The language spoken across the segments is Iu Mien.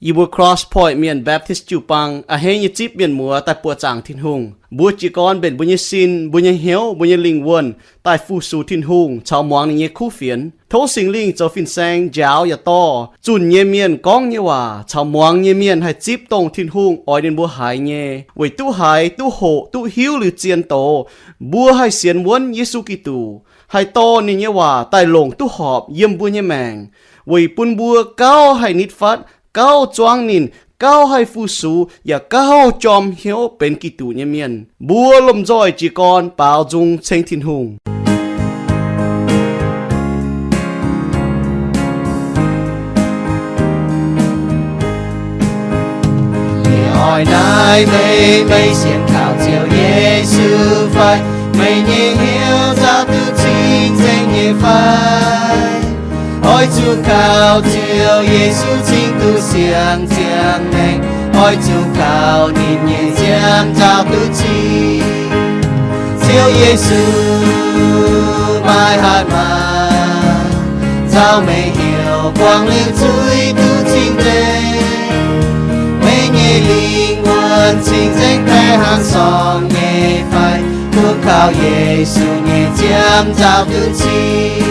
Yie mbuo Cross Point Mienh Baptist jiu-baang a'hneiv nyei zipv mienh muoz daaih buoqc zaangc Tin-Hungh. Mbuo jiez gorn mbenc mbuo nyei sin, mbuo nyei hnyouv, mbuo nyei lingh wuonh daaih fu-sux Tin-Hungh caux muangx ninh nyei kuv fienx. Tov Singx Lingh zoux fin-saeng njaaux yaac dorh zunh nyei mienh gorngv nyei waac caux muangx nyei mienh haih zipv dongh Tin-Hungh oix ninh mbuo haiz nyei, weic duqv haiz, duqv hoqc, duqv hiuv liuz zien doz, mbuo haih sienx wuonv Yesu Giduc, haih dorh ninh nyei waac daaih longc duqv horpc yiem mbuo nyei maengc, weic bun mbuo gauh haih nitv fatv, gauh zuangv ninh, gauh haih fu-sux, yaac gauh jorm hnyouv benx Giduc nyei mienh. Mbuo lomh nzoih jiez gorn baaux nzung ceng Tin-Hungh. Yie oix naaiv meih, meih sienx kaux Ziouv Yesu fai? Meih nyei hnyouv nzauh duqv cing-nzengc nyei fai? Oix zuqc kaux Ziouv Yesu cingx duqv siang-ziangh maengc. Oix zuqc kaux ninh nyei nziaamv nzauh duqv cing. Ziouv Yesu, maaih hatc maaz nzauh meih heuc buangh liuz zuiz duqv cing-nzengc. Meih nyei lingh wuonh cing-nzengc baeqc hnangv sorngh nyei fai? Bun kaux Yesu nyei nziaamv nzauh duqv cing.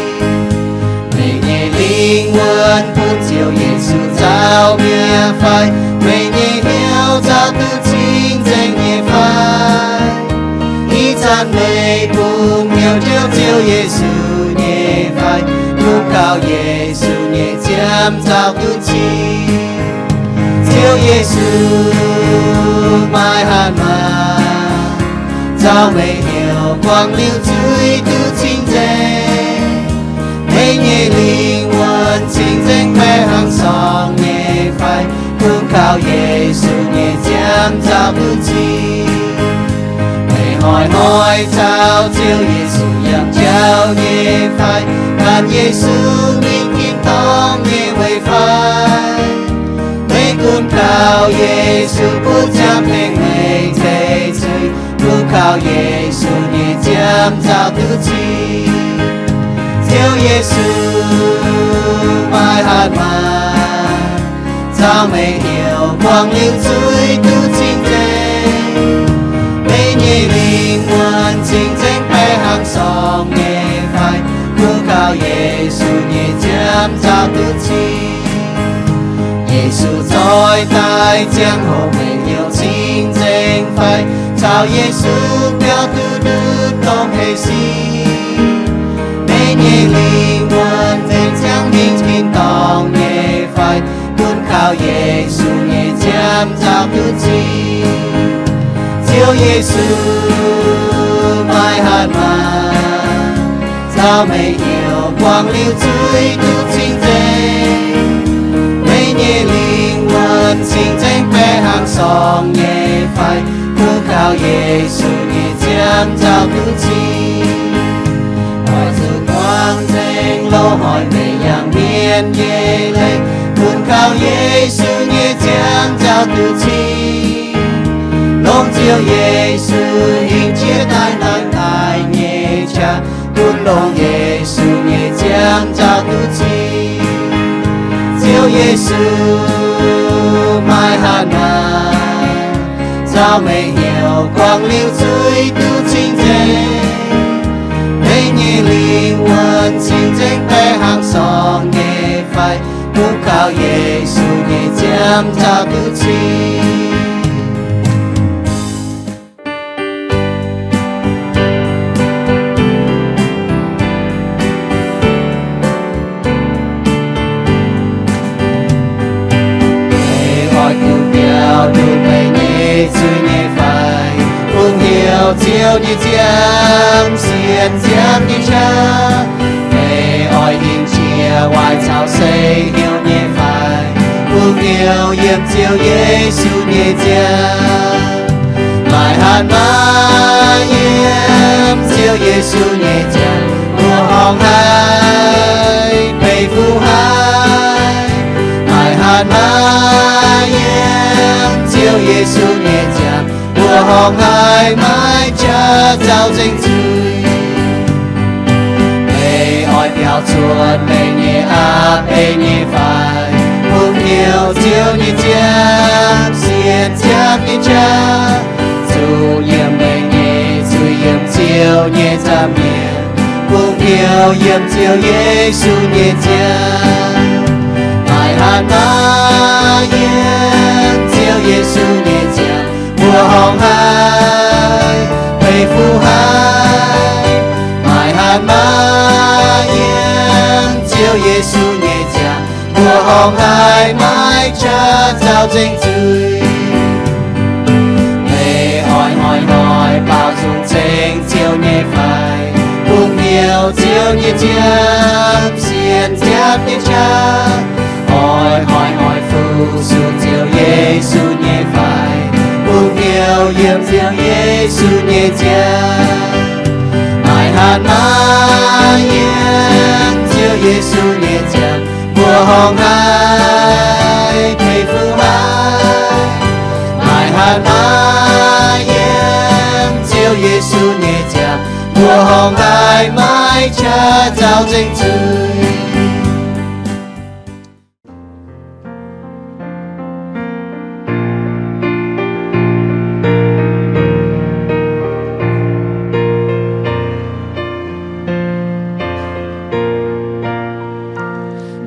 Meih nyei lingh wuonh bun Ziouv Yesu nzauh mi'aqv fai? Meih nyei hnyouv nzauh duqv cing-nzengc nyei fai? Ih zanc meih bungx hnyouv njoux Ziouv Yesu nyei fai? Bun kaux Yesu nyei nziaamv nzauh duqv cing. Ziouv Yesu, maaih hatc maaz nzauh meih heuc buangh liuz zuiz duqv cing-nzengc. Meih nyei lingh wuonh cing-nzengc baeqc hnangv sorngh nyei fai? Bun kaux Yesu nyei nziaamv nzauh duqv cing. Meih hnoi-hnoi caux Ziouv Yesu yangh jauv nyei fai? Gan Yesu mingh tin-dorngh nyei weic fai? Meih gunv kaux Yesu butv ziangh tengx meih ceix zuiz. Bun kaux Yesu nyei nziaamv nzauh duqv cing. Ziouv Yesu, maaih hatc maaz nzauh meih heuc buangh liuz zuiz duqv cing-nzengc. Meih nyei lingh wuonh cing-nzengc baeqc hnangv sorngh nyei fai? Bun kaux Yesu nyei nziaamv nzauh duqv cing. Yesu zoih daaih ziangh hoc meih heuc cing-nzengc fai? Caux Yesu biaux duqv ndutv dongh hec sin. Meih nyei lingh wuonh nzengc ziangx mingh tin-dorngh nyei fai? Bun kaux Yesu nyei nziaamv nzauh duqv cing. Ziouv Yesu, maaih hatc maaz nzauh meih heuc buangh liuz zuiz duqv cing-nzengc. Meih nyei lingh wuonh cing-nzengc baeqc hnangv sorngh nyei fai? Bun kaux Yesu nyei nziaamv nzauh duqv cing. Oix zuqc buangh nzengc loz-hnoi meih yangh mienh nyei leiz, bun kaux Yesu nyei nziaamv nzauh duqv cing. Longc Ziouv Yesu hingh jiex daaih ndortv daaih nyei qaqv, bun longc Yesu nyei nziaamv nzauh duqv cing. Ziouv Yesu, maaih hatc maaz nzauh meih heuc buangh liuz zuiz duqv cing-nzengc. Meih nyei lingh wuonh cing-nzengc baeqc hnangv sorngh nyei fai? Bun kaux Yesu nyei nziaamv nzauh duqv cing. Meih oix duqv biaux nduqc meih nyei zuiz nyei fai? Bun heuc Ziouv nyei nziaamv sienx nziaamv nyei qaqv. Meih oix hingh jiex waaic caux seix hnyouv nyei fai? Bun heuc yiem Ziouv Yesu nyei nziaamv. Maaih hatc maaz yiem Ziouv Yesu nyei nziaamv, mbuo horngh haiz beiv fuqv haiv. Maaih hatc maaz yiem Ziouv Yesu nyei nziaamv, mbuo horngh haiz maiv jaax zaux nzengc zuiz. Meih oix biaux cuotv meih nyei aqv beiv nyei fai? Bun heuc Ziouv nyei nziaamv Yiem Ziouv Yesu nyei ziangh, maaih hatc maaz yiem Ziouv Yesu nyei ziangh, mbuo horngh haiz, peix fuqv haiz. Maaih hatc maaz yiem Ziouv Yesu nyei ziangh, mbuo horngh haiz, maiv qaqv zaux nzengc zuiz. Meih oix hnoi-hnoi baaux nzung ceng Ziouv nyei fai? Bungx hnyouv Ziouv nyei nziaamv sienx ziepv jienv qaqv. Oix hnoi-hnoi fu-sux Ziouv Yesu nyei fai? Bungx hnyouv yiem Ziouv Yesu nyei nziaamv. Maaih hatc maaz yiem Ziouv Yesu nyei nziaamv, mbuo horngh haiz, peix fuqv haiz. Maaih hatc maaz yiem Ziouv Yesu nyei nziaamv, mbuo horngh haiz, maiv qaqv zaux nzengc zuiz.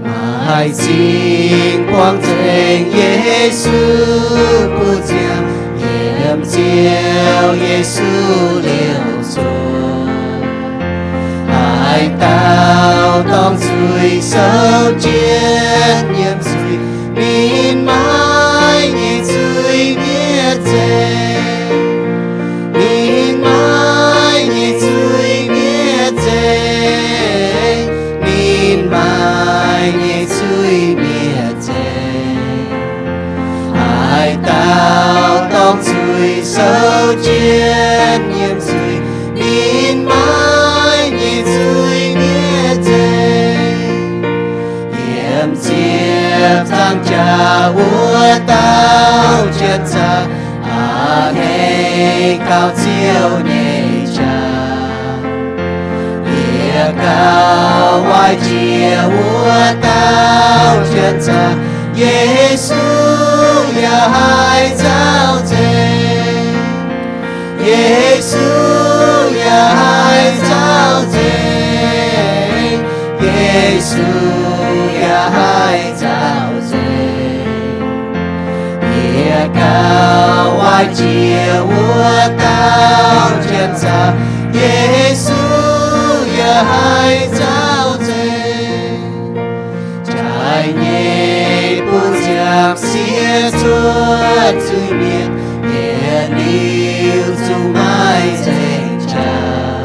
Maaih zingh buangh nzengc Yesu buoz-nziaamv, yiem Ziouv Yesu liouh nzunc. Haaix dauh dorngc zuiz, souv jienv nyiemc zuiz, ninh maaih nyei zuiz-nyietv zeiv. Ninh maaih nyei zuiz-nyietv zeiv. Ninh maaih nyei zuiz-nyietv zeiv. Haaix dauh dorngc zuiz, souv jienv nyiemc zuiz, ninh maaih nyei zuiz-nyietv zeiv. Yiem ziepc zaang jaax wuov dauh janx-zaqc, a'hneiv gauh Ziouv nyei qaqv. Yie gauh waaic jiex wuov dauh janx-zaqc, Yesu yaac haih zaux nzengc. Yesu yaac haih zaux nzengc. Yesu yaac haih zaux nzengc. Yie gauh waaic jiex wuov dauh janx-zaqc, Yesu yaac haih zaux nzengc. Jaaix nyei buoz-nziaamv siev cuotv zuiz-mienh, yietc liuz zungv maiv nzengc jaax.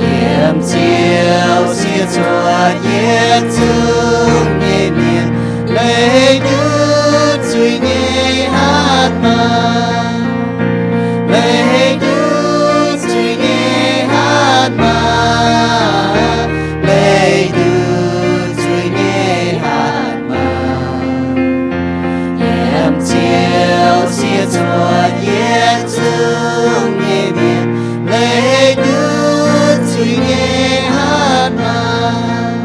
Yiem Ziouv siev cuotv yietc zungv nyei mienh, leiz ndutv zuiz nyei hatc maaz. Leiz ndutv zuiz nyei hatc maaz. Leiz ndutv zuiz nyei hatc maaz. Yiem Ziouv siev cuotv yietc zungv nyei mienh, leiz ndutv zuiz nyei hatc maaz.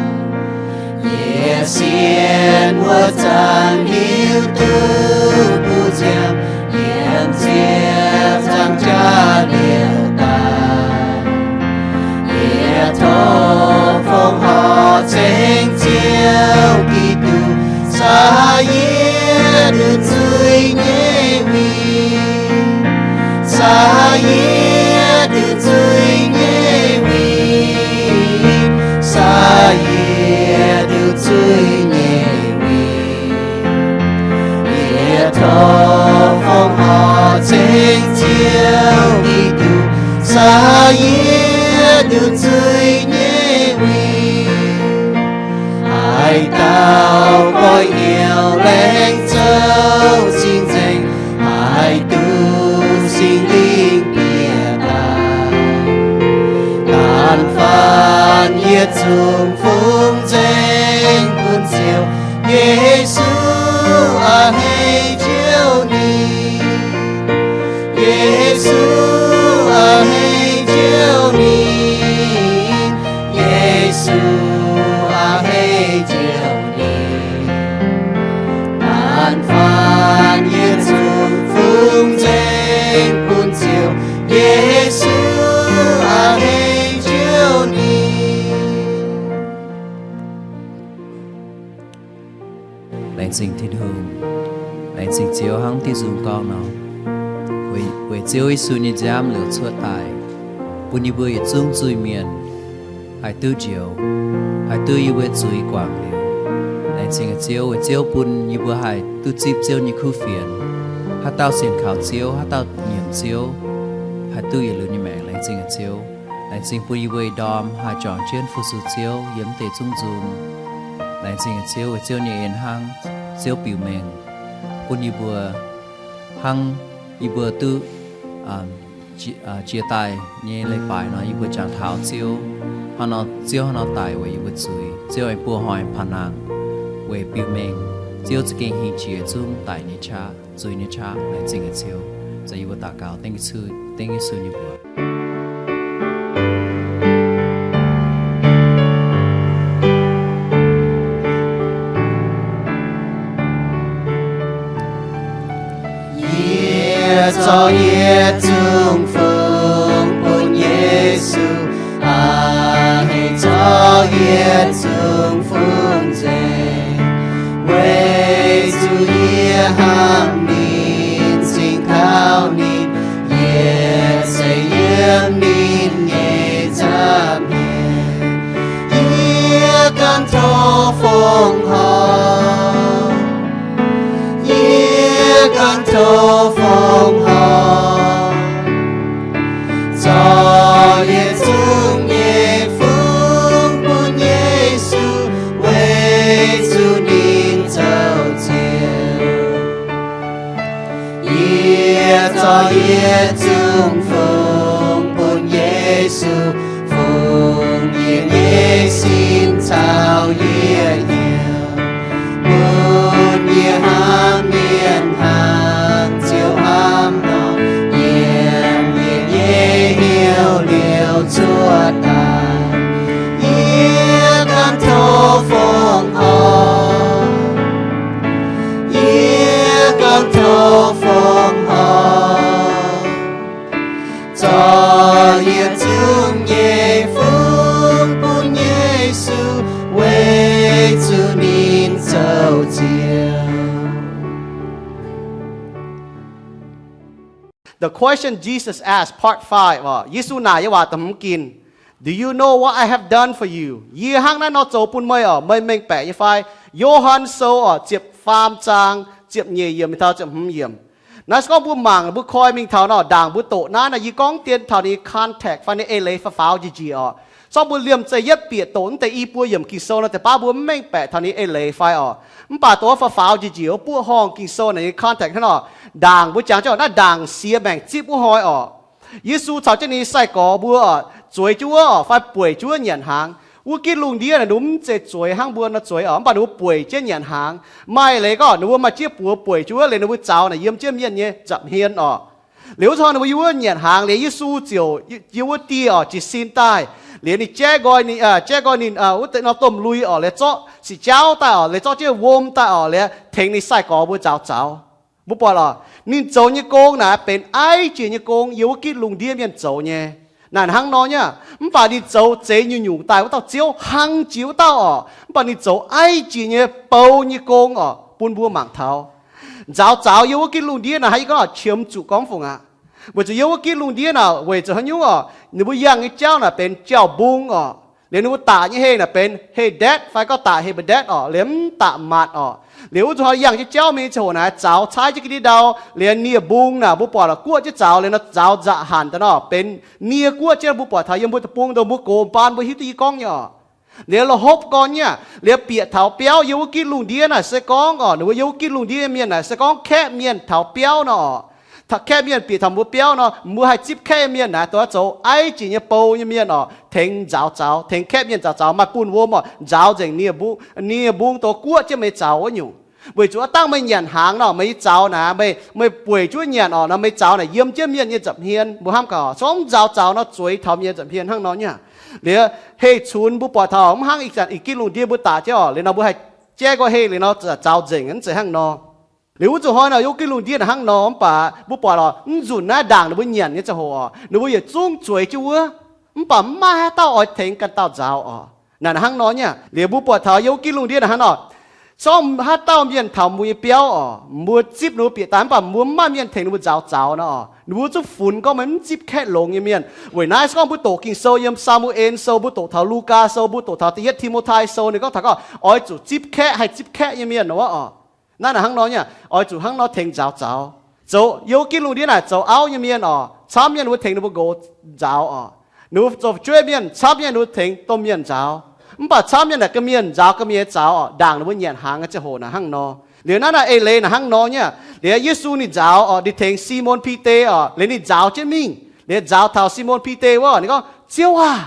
Yie sienx wuov zanc hiuv duqv buoz-nziaamv yiem ziepc zaang jaax liouh daaih. Yie tov fongc horc ceng Ziouv Giduc, caux yie nduqc zuiz nyei win, caux yie nduqc zuiz nyei win, caux yie nduqc zuiz nyei win. Tin-Hungh, laengz zingh Ziouv hnangv diuh nzung gorngv nor, weic, weic Ziouv Yesu nyei nziaamv liouc cuotv daaih, bun yie mbuo yietc zungv zuiz-mienh haih duqv njoux, haih duqv yie mbuo zuiz guangc liuz. Laengz zingh Ziouv, weic Ziouv bun yie mbuo haih duqv zipv Ziouv nyei kuv fienx, haaix dauh sienx kaux Ziouv, haaix dauh nyiemc Ziouv, haih duqv yietc liuz nyei maengc. Laengz zingh Ziouv. Laengz zingh bun yie mbuo ih ndorm haih juangc jienv fu-sux Ziouv yiem deix zungv nzung. Laengz zingh Ziouv, weic Ziouv nyei en hnangv, Ziouv biux mengh bun yie mbuo, hnangv yie mbuo duqv jiex daaih nyei leiz-baaix nor, yie mbuo jangx taux Ziouv hnangv nor, Ziouv hnangv nor daic weic yie mbuo zuiz. Ziouv aengx buoz-hnoi paan-nangh weic biux mengh Ziouv za'gengh hingh jiex zungv daic nyei qaqv, zuiz nyei qaqv. Laengz zingh Ziouv. Za'gengh yie mbuo daux gaux dengv Yesu nyei mbuox. Yie zorqv yietc zungv fungx bun Yesu, aa, hei, zorqv yietc zungv fungx nzengc, weic zuqc yie hnamv ninh, cingx kaux ninh, yietc seix yiem ninh nyei nza'hmien. Yie ganh tov fongc horc, yie ganh tov fongc horc, zorqv yietc zungv nyei fungx bun Yesu, weic zuqc ninh zoux ziouv. Yie zorqv yietc zungv fungx bun Yesu, fungx yie nyei sin caux yie hnyouv, bun yie hnamv mienh hnangv Ziouv hnamv nor, yiem yie nyei hnyouv liouc cuotv daaih. Yie ganh tov fongc horc, yie ganh tov fongc horc, zorqv yietc zungv nyei fungx bun Yesu, weic zuqc ninh zoux ziouv. The question Jesus asked, part five, oc. Yesu naaic nyei waac da'hmz gin, Do you know what I have done for you? Yie hnangv naaiv nor zoux bun meih oc, meih mengh baeqc nyei fai? Yo^han Sou oc, ziepc faam zaang, ziepc nyeic yiemc mingh taux ziepc hmz yiemc. Naaiv se gorngv mbuo mangc, mbuo koi mingh taux nor, ndaangc mbuo doqc naaiv nor, yie gorngv dien taux ninh context fai ninh eix leiz faaux faaux njiec njiec oc. Zorqv mbuo liemh zeih yietv bieqc doqc naaiv deix i buo yiemc Ging-Sou nor, deix baav mbuo mv mengh baeqc taux ninh eix leiz fai oc. Mv baac doqc faaux faaux njiec njiec wuov buov horngh Ging-Sou naaic nyei context hnangv nor, ndaangc mbuo jangx jienv oc, naaiv ndaangc siex maengc zipv wuov hnoi oc. Yesu caux jienv ninh nyei sai-gorx mbuo oc, zueiz jienv wuov oc, fai bueix jienv wuov nyanc hnaangx. Wuov gitv lungh ndiev naaic ninh mbuo mv zeiz zueiz hnangv mbuo nor zueiz oc, mv baac ninh mbuo bueix jienv nyanc hnaangx. Maaih leiz gorngv ninh mbuo maaih jieqv buoz bueix jienv wuov, liuz ninh mbuo zaux naaic yiem jienv mienh nyei nza'hmien oc. Liuz wuov tong ninh mbuo yiem wuov nyanc hnaangx liuz, Yesu ziouc yiem wuov dieh oc jiez sin daaih. Liuz ninh jaiv nqoi, jaiv nqoi ninh wuov deix nor domh lui oc, liuz zorqv siqc jaauv daaih oc, liuz zorqv jienv wuom daaih oc, liuz tengx ninh sai-gorx mbuo nzaaux zaux. Mbuo buatc oc, ninh zoux nyei gong naaic benx aiv jiex nyei gong, yiem wuov gitv lungh ndiev mienh zoux nyei. Naaic hnangv nor nyei. Mv baac ninh zoux zeix nyungc-nyungc daaih wuov dauh Ziouv, hlang jiex wuov dauh oc, mv baac ninh zoux aiv jiex nyei bou nyei gong oc, bun mbuo mangc taux. Nzaaux zaux yiem wuov gitv lungh ndiev naaic, hnangv yie gorngv oc, qiemx zuqc gorngv fungc aqv. Weic zuqc yiem wuov gitv lungh ndiev naaic weic zuqc haaix nyungc oc, ninh mbuo yangh nyei jauv naaic benx jauv-mbung oc. Liuz ninh mbuo daqc nyei heh naaic benx heh ndaetv fai gorngv daqc heh mbac ndaetv oc, liuz mv daqc matc oc. Liuz wuov zuqc yangh jienv jauv mingh ziangh hoc naaic zaux caaiv jienv ga'ndiev ndau, liuz nie-mbung naaic mbuo buatc oc, guoqv jienv zaux liuz nor zaux nzaqc hanc daaih nor benx nie guoqv jienv. Mbuo buatc taux yiem mbuo deic-bung ndo mbuo gox mbaan mbuo hiuv duqv yie gorngv nyei oc. Liuz la'hopv gorn nyei aqv. Liuz bieqc taux biauv yiem wuov gitv lungh ndiev naaic se gorngv oc, ninh mbuo yiem wuov gitv lungh ndiev mienh naaic se gorngv kaeqv mienh taux biauv nor oc. Kaeqv mienh bieqc taux mbuo biauv nor, mbuo haih zipv kaeqv mienh naaic, dongh zoux aiv jiex nyei bou nyei mienh oc, tengx nzaaux zaux, tengx kaeqv mienh nzaaux zaux, maaih bunh wuom oc, nzaaux nzengc nie-mbung, nie-mbung dongh guoqv jienv meih zaux wuov nyungc. Weic zuqc dangh meih nyanc hnaangx nor, meih nyei zaux naaic, meih, meih bueix jienv nyanc oc nor, meih zaux naaic yiem jienv mienh nyei nza'hmien. Mbuo hnamv gaax oc, zorqv mv nzaaux zaux nor zueiz taux mienh nza'hmien hnangv nor nyei aqv. Liuz heh cunx mbuo buatc taux mv hnangv ih zanc ih gitv lungh ndiev mbuo daqc jienv oc, liuz nor mbuo haih jaiv nqoi heh liuz nor zaux nzengc, mv zeiz hnangv nor. Liuz wuov zuqc hnoi naaic yiem gitv lungh ndiev naaic hnangv nor, mv baac mbuo buatc oc, mv nzunc naaiv ndaangc ninh mbuo nyanc nyei ziangh hoc oc, ninh mbuo yietc zungv zueiz jienv wuov, mv baac mv maaih haaix dauh oix tengx ganh dauh nzaaux oc. Naaic hnangv nor nyei aqv. Liuz mbuo buatc taux yiem wuov gitv lungh ndiev naaic hnangv nor, Zorqv haaix dauh mienh taux mbuo nyei biauv oc, mbuo zipv ninh mbuo bieqc daaih, mv baac mbuo mv maaih mienh tengx ninh mbuo nzaaux zaux nor oc, ninh mbuo zungv funx gorngv meih mv zipv kaeqv longx nyei mienh. Weic naaiv se gorngv mbuo doqc Ging-Sou yiem Saa^mu^en Sou, mbuo doqc taux Lugaa Sou, mbuo doqc taux Da'yietv Ti^mo^tai Sou, ninh gorngv taux gorngv oix zuqc zipv kaeqv, haih zipv kaeqv nyei mienh wuov oc. Naaiv naaic hnangv nor nyei, oix zuqc hnangv nor tengx nzaaux zaux. Zoux yiem Giduc lungh ndiev naaic zoux auv nyei mienh oc, camv nyei ninh mbuo tengx ninh mbuo nqox nzaaux oc. Ninh mbuo zoux fu'jueiv mienh, camv nyei ninh mbuo tengx domh mienh nzaaux. Mv baac camv nyei naaic ga'mienh nzaaux ga'mienh zaux oc, ndaangc ninh mbuo nyanc hnaangx nyei ziangh hoc naaic hnangv nor. Liuz naaiv naaic eix leiz naaic hnangv nor nyei, liuz Yesu ninh nzaaux oc, ninh tengx Simon Bide oc, liuz ninh nzaaux jienv mingh. Liuz nzaaux taux Simon Bide wuov, ninh gorngv, Ziouv aah!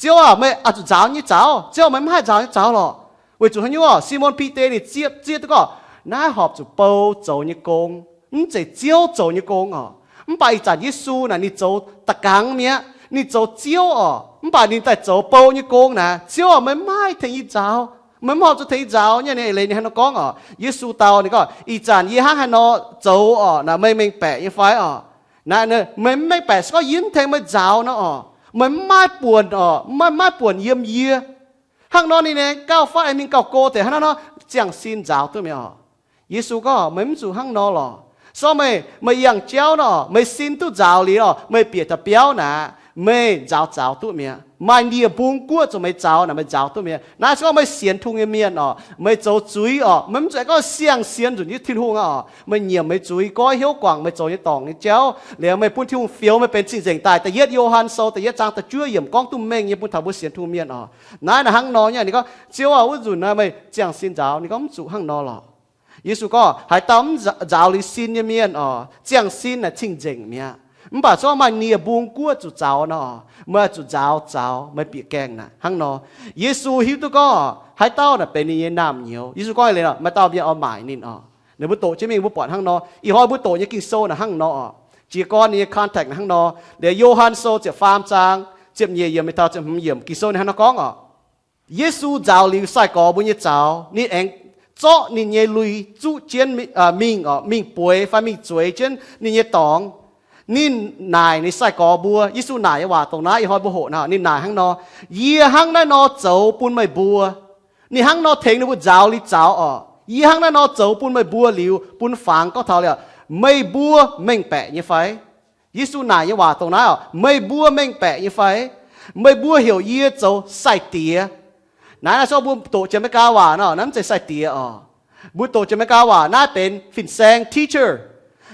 Ziouv aah! Meih oix zuqc nzaaux nyei zaux? Ziouv, meih mv haih nzaaux nyei zaux lorqc. Weic zuqc haaix nyungc? Simon Bide ninh zieqv, zieqv duqv gorngv naaiv horpc zuqc bou zoux nyei gong, mv zeiz Ziouv zoux nyei gong oc. Mv baac ih zanc Yesu naaic ninh zoux da'gangx mi'aqv. Ninh zoux Ziouv oc, mv baac ninh daaih zoux bou nyei gong naaic. Ziouv aah! Meih mv haih tengx yie nzaaux. Meih mv horpc zuqc tengx yie nzaaux nyei. Ninh eix leiz ninh hnangv nor gorngv oc. Yesu dau ninh gorngv, Ih zanc yie hnangv haaix nor zoux oc, naaic meih mengh baeqc nyei fai oc? Naaic meih mv mengh baeqc se gorngv yie mv tengx meih nzaaux nor oc, meih mv maaih buonc oc, mv maaih, mv maaih buonc yiem yie. Hnangv nor ninh aengx gauh fai mingh gauh go deix hnangv nor, ziangh sin nzaaux duqv mi'aqv oc. Yesu gorngv, Meih mv zuqc hnangv nor lorqc. Se gorngv meih, meih yangh jauv nor, meih sin duqv nzaaux liuz oc, meih bieqc daaih biauv naaic, meih nzaaux zaux duqv mi'aqv. Maaih nie-mbung guoqv zuqc meih zaux naaic, meih nzaaux duqv mi'aqv. Naaiv se gorngv meih sienx Tin-Hungh nyei mienh oc, meih zoux zuiz oc, meih mv zuqc aengx gorngv siang-sienx nzunc nyei Tin-Hungh aqv oc. Meih nyiemc meih zuiz, goiv hnyouv guangc meih zoux nyei dorngc nyei jauv, liuz meih bun Tin-Hungh fioux meih benx cing-nzengc daaih. Da'yietv Yo^han Sou da'yietv zaang da'juov yiemc gorngv duqv mengh nyei bun taux mbuo sienx Tin-Hungh mienh oc. Naaiv naaic hnangv nor nyei, ninh gorngv, Ziouv aah! Wuov nzunc naaic meih ziangh sin nzaaux. Ninh gorngv, Mv zuqc hnangv nor lorqc. Yesu gorngv, Haaix dauh mv nzaaux liuz sin nyei mienh oc, ziangh sin naaic cing-nzengc mi'aqv. Mv baac se gorngv maaih nie-mbung guoqv zuqc zaux nor, meih zuqc nzaaux zaux, meih bieqc gaengh naaic hnangv nor. Yesu hiuv duqv gorngv haaix dauh naaic benx ninh nyei naamh nyouz. Yesu gorngv eix leiz nor, maaih dauh mienh oix maaic ninh oc. Ninh mbuo doqc jienv mingh mbuo buatc hnangv nor. Ih hnoi mbuo doqc nyei Ging-Sou naaic hnangv nor oc. Jiez gorn ninh nyei context naaic hnangv nor. Liuz Yo^han Sou ziepc faam zaang, ziepc nyeic yiemc mingh taux ziepc hmz yiemc Ging-Sou ninh hnangv nor gorngv oc. Yesu nzaaux liuz sai-gorx mbuo nyei zaux, ninh aengx zorqv ninh nyei lui zuqv jienv mingh oc, mingh bueix fai mingh zueiz jienv ninh nyei dorngx. Ninh naaic ninh sai-gorx mbuo, Yesu naaic nyei waac dongh naaiv ih hnoi mbuo hoqc naaic, ninh naaic hnangv nor, Yie hnangv naaiv nor zoux bun meih mbuo. Ninh hnangv nor tengx ninh mbuo nzaaux liuz zaux oc, Yie hnangv naaiv nor zoux bun meih mbuo liuz bun fangx gorngv taux liuz, Meih mbuo mengh baeqc nyei fai? Yesu naaic nyei waac dongh naaiv oc, Meih mbuo mengh baeqc nyei fai? Meih mbuo heuc yie zoux sai-diex. Naaiv naaiv se gorngv mbuo doqc jiex Meigaa waac nor, naaiv mv zeiz sai-diex oc. Mbuo doqc jiex Meigaa waac naaiv benx fin-saeng, teacher.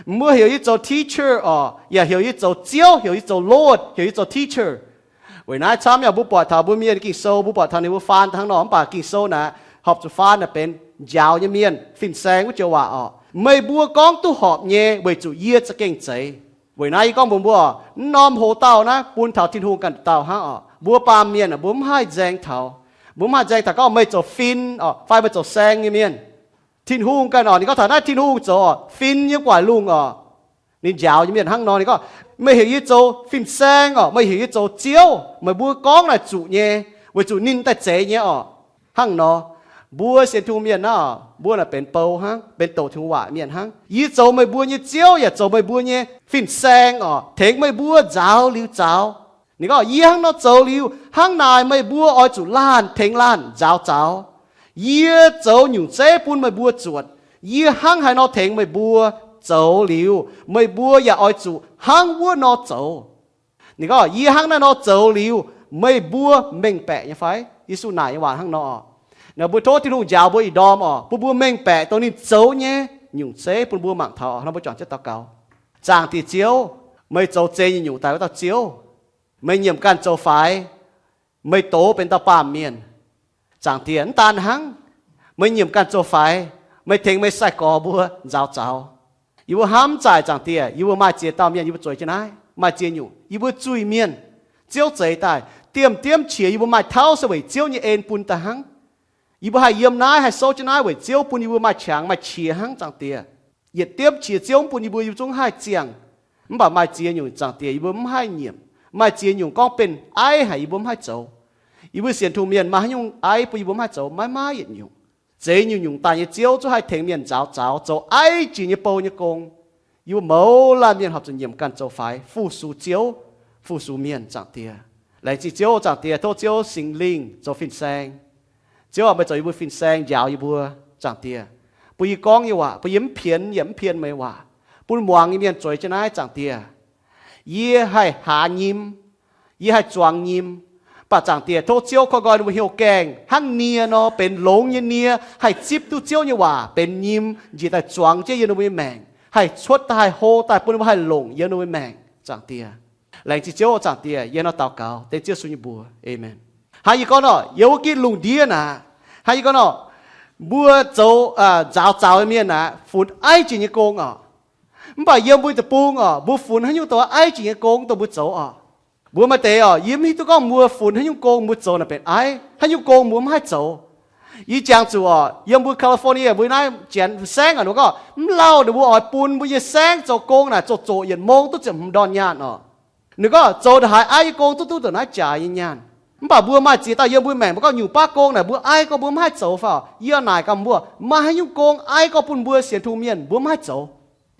Mbuo heuc yie zoux teacher oc, yaac heuc yie zoux Ziouv, heuc yie zoux Lord, heuc yie zoux teacher. Weic naaiv camv yaac mbuo buatc taux mbuo Mienh Ging-Sou, mbuo buatc taux ninh mbuo faan hnangv nor, mv baac Ging-Sou naaic horpc zuqc faan naaic benx njaaux nyei mienh, fin-saeng wuov joux waac oc. Meih mbuo gorngv duqv horpc nyei, weic zuqc yie za'gengh zeiz. Weic naaiv yie gorngv mbuox mbuo oc, mv norm hoz dauh naaiv bun taux Tin-Hungh ganh dauh hnangv oc. Mbuo baamh mienh aah, mbuo mv haih nzaeng taux. Mbuo mv haih nzaeng taux gorngv meih zoux fin oc, fai meih zoux saeng nyei mienh. Tin-Hungh ganh oc, ninh gorngv taux naaiv Tin-Hungh zoux oc, fin nyei gu'nguaaic lungh oc. Ninh njaaux nyei mienh hnangv nor, ninh gorngv, Meih heuc yie zoux fin-saeng oc, meih heuc yie zoux Ziouv, meih mbuo gorngv naaic zuqc nyei, weic zuqc ninh daaih zeiz nyei oc. Hnangv nor, mbuo sienx Tin-Hungh mienh naaiv oc, mbuo naaic benx bou hnangv, benx doqc Tin-Hungh waac mienh hnangv. Yie zoux meih mbuo nyei Ziouv yaac zoux meih mbuo nyei fin-saeng oc, tengx meih mbuo nzaaux liuz zaux. Ninh gorngv, Yie hnangv nor zoux liuz, hnangv naaic meih mbuo oix zuqc laanh tengx laanh nzaaux zaux. Yie zoux nyungc zeiv bun meih mbuo zuotc. Yie hnangv haaix nor tengx meih mbuo zoux liuz, meih mbuo yaac oix zuqc hnangv wuov nor zoux. Ninh gorngv, Yie hnangv naaiv nor zoux liuz, meih mbuo mengh baeqc nyei fai? Yesu naaic nyei waac hnangv nor oc. Naaic mbuo tov Tin-Hungh njaaux mbuo ih ndorm oc, bun mbuo mengh baeqc dongh ninh zoux nyei nyungc zeiv bun mbuo mangc taux oc. Hnangv mbuo juangc jienv daux gaux. Zaangc Diex Ziouv, meih zoux zeix nyei nyungc daaih wuov dauh Ziouv. Meih nyiemc ganh zoux faix, meih doz benx dauh baamh mienh. Zaangc Diex, mv daan hnangv, meih nyiemc ganh zoux faix, meih tengx meih sai-gorx mbuo nzaaux zaux. Yie mbuo hnamv zaaic Zaangc Diex, yie mbuo maaih ziex dauh mienh yie mbuo zueiz jienv naaiv, maaih ziex nyungc yie mbuo zuiz-mienh. Ziouv zeix daaih, diemv-diemv qiex yie mbuo maaih tauv se weic Ziouv nyei en bun daaih hnangv. Yie mbuo haih yiem naaiv, haih souv jienv naaiv weic Ziouv bun yie mbuo maaih qangx maaih qiex hnangv Zaangc Diex. Yietc diemv qiex Ziouv mv bun yie mbuo, yie mbuo zungv haih ziangh. Mv baac maaih ziex nyungc Zaangc Diex yie mbuo mv haih nyiemc. Maaih ziex nyungc gorngv benx aiv haic yie mbuo mv haih zoux. Yie mbuo sienx Tin-Hungh mienh maaih haaix nyungc aiv bun yie mbuo mv haih zoux? Maiv maaih yietc nyungc. Zeix nyungc-nyungc daaih nyei Ziouv zungv haih tengx mienh nzaaux zaux, zoux aiv jiex nyei bou nyei gong. Yie mbuo mouz laanh mienh horpc zuqc nyiemc ganh zoux faix, fu-sux Ziouv, fu-sux mienh, Zaangc Diex. Laengz zingh Ziouv, Zaangc Diex, tov Ziouv Singx Lingh zoux fin-saeng. Ziouv aah, meih zoux yie mbuo fin-saeng, njaaux yie mbuo. Zaangc Diex, bun yie gorngv nyei waac, bun yie mv pienx, yie mv pien meih nyei waac, bun muangx nyei mienh zueiz jienv naaiv, Zaangc Diex. Yie haih haaz nyim, yie haih zuangx nyim. Mv baac Zaangc Diex, tov Ziouv koi nqoi ninh mbuo hnyouv gaengh hnangv nie nor, benx longx nyei nie, haih zipv duqv Ziouv nyei waac benx nyim, njiec daaih zuangx jienv yiem ninh mbuo nyei maengc, haih cuotv daaih, haih hlo daaih, bun ninh mbuo haih longc yiem ninh mbuo nyei maengc, Zaangc Diex. Laengz zingh Ziouv, Zaangc Diex. Yie hnangv naaiv daux gaux dengv Ziouv Yesu nyei mbuox. Aamen. Hnangv yie gorngv nor, yiem wuov gitv lungh ndiev naaic, hnangv yie gorngv nor, mbuo zoux nzaaux zaux nyei mienh naaic funx aiv jiex nyei gong oc. Mv baac yiem mbuo deic-bung oc, mbuo funx haaix nyungc dongh aiv jiex nyei gong dongh mbuo zoux oc? Mbuo maaih deix oc, yie mv hiuv duqv gorngv mbuo funx haaix nyungc gong mbuo zoux naaic benx aiv, haaix nyungc gong mbuo mv haih zoux. Yie jangx zuqc oc, yiem mbuo California, mbuo naaiv janx saengv oc, ninh mbuo gorngv mv lauh ninh mbuo oix bun mbuo nyei saengv zoux gong naaic zoqc zoqc yietc mong duqv ziepc hmz ndorn nyaanh oc. Ninh gorngv zoux ndongc haaix aiv nyei gong duqv duqv ndongc naaiv jaax nyei nyaanh. Mv baac mbuo maaih ziex dauh yiem mbuo maengc, mbuo gorngv nyungc baav gong naaic mbuo aiv gorngv mbuo mv haih zoux fai oc? Yie naaic gaax mbuo, maaih haaix nyungc gong aiv gorngv bun mbuo sienx Tin-Hungh mienh mbuo mv haih zoux?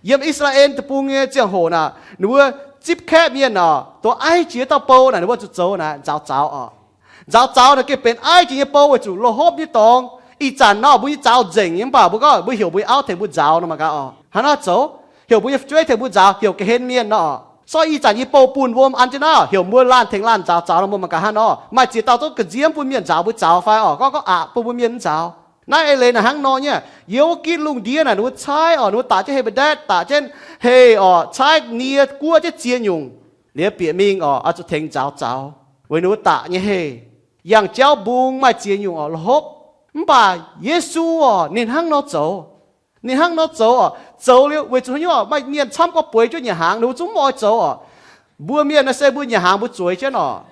Yiem I^saa^laa^en Deic-Bung nyei ziangh hoc naaic, ninh mbuo zipv kaeqv mienh oc, dongh aiv jiex dauh bou naaic ninh mbuo zuqc zoux naaic nzaaux zaux oc. Nzaaux zaux naaic gengh benx aiv jiex nyei bou weic zuqc loz-hopv nyei dorngx. Ih zanc nor mbuo nyei zaux nzengc nyei, mv baac mbuo gorngv mbuo heuc mbuo nyei auv tengx mbuo nzaaux nor, mangc gaax oc, hnangv naaiv zoux. Heuc mbuo nyei fu'jueiv tengx mbuo nzaaux, heuc ga'hlen mienh nor oc. Sortv ih zanc yie bou bunh wuom an jienv naaiv, heuc mbuo laanh tengx laanh nzaaux zaux nor, mbuo mangc gaax hnangv nor, maaih ziex dauh zungv ga'nziev bun mienh nzaaux, mbuo zaux fai oc? Gorngv, gorngv aqc, bun mbuo mienh mv nzaaux. Naaiv eix leiz naaic hnangv nor nyei. Yiem wuov gitv lungh ndiev naaic ninh mbuo caaiv oc, ninh mbuo daqc jienv Hepv^ndaa, daqc jienv Heh oc, caaiv nie guoqv jienv ziex nyungc. Liuz bieqc mingh oc, oix zuqc tengx nzaaux zaux weic ninh mbuo daqc nyei heh. Yangh jauv mbung maaih ziex nyungc oc, loz-hopv. Mv baac Yesu oc, ninh hnangv nor zoux. Ninh hnangv nor zoux oc. Zoux liuz weic zuqc haaix nyungc oc? Maaih mienh camv gorngv bueix jienv nyanc hnaangx, ninh mbuo zungv mv oix zoux oc. Mbuo mienh naaic se mbuo nyanc hnaangx mbuo zueiz jienv oc.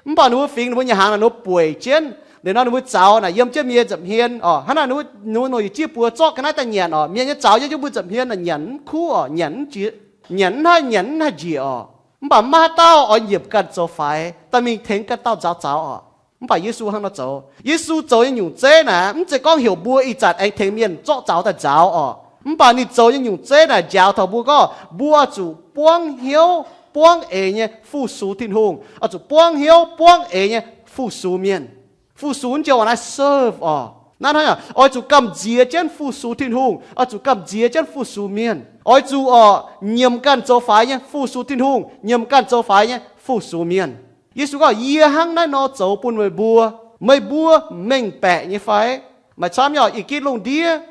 Mv baac ninh mbuo fingx ninh mbuo nyanc hnaangx naaic ninh mbuo bueic jienv. Liuz nor ninh mbuo zaux naaic yiem jienv mienh nza'hmien oc. Hnangv naaic ninh mbuo, ninh mbuo nongc yietc jieqv buoz zorqv ga'naaiv daaih nyanc oc. Mienh nyei zaux yiem jienv mbuo nza'hmien naaic nyanc mv kuv oc, nyanc mv njiec, nyanc mv haih, nyanc mv haih njiec oc. Mv baac maiv maaih dauh oix nyiemc ganh zoux faix daaih mingh tengx ganh dauh nzaaux zaux oc. Mv baac Yesu hnangv nor zoux. Yesu zoux nyei nyungc zeiv naaic mv zeiz gorngv heuc mbuo ih zanc aengx tengx mienh zorqv zaux daaih nzaaux oc. Mv baac ninh zoux nyei nyungc zeiv naaic njaaux taux mbuo gorngv mbuo oix zuqc buangv hnyouv buangv eix nyei fu-sux Tin-Hungh, oix zuqc buangv hnyouv buangv eix nyei fu-sux mienh. Fu-sux naaiv joux naaiv serve oc. Naaiv hnangv oix zuqc gamh nziex jienv fu-sux Tin-Hungh, oix zuqc gamh nziex jienv fu-sux mienh. Oix zuqc oc nyiemc ganh zoux faix nyei fu-sux Tin-Hungh, nyiemc ganh zoux faix nyei fu-sux mienh. Yesu gorngv, yie hnangv naaiv nor zoux bun meih mbuo, meih mbuo mengh baeqc nyei fai? Maaih camv nyei oc, ih gitv lungh ndiev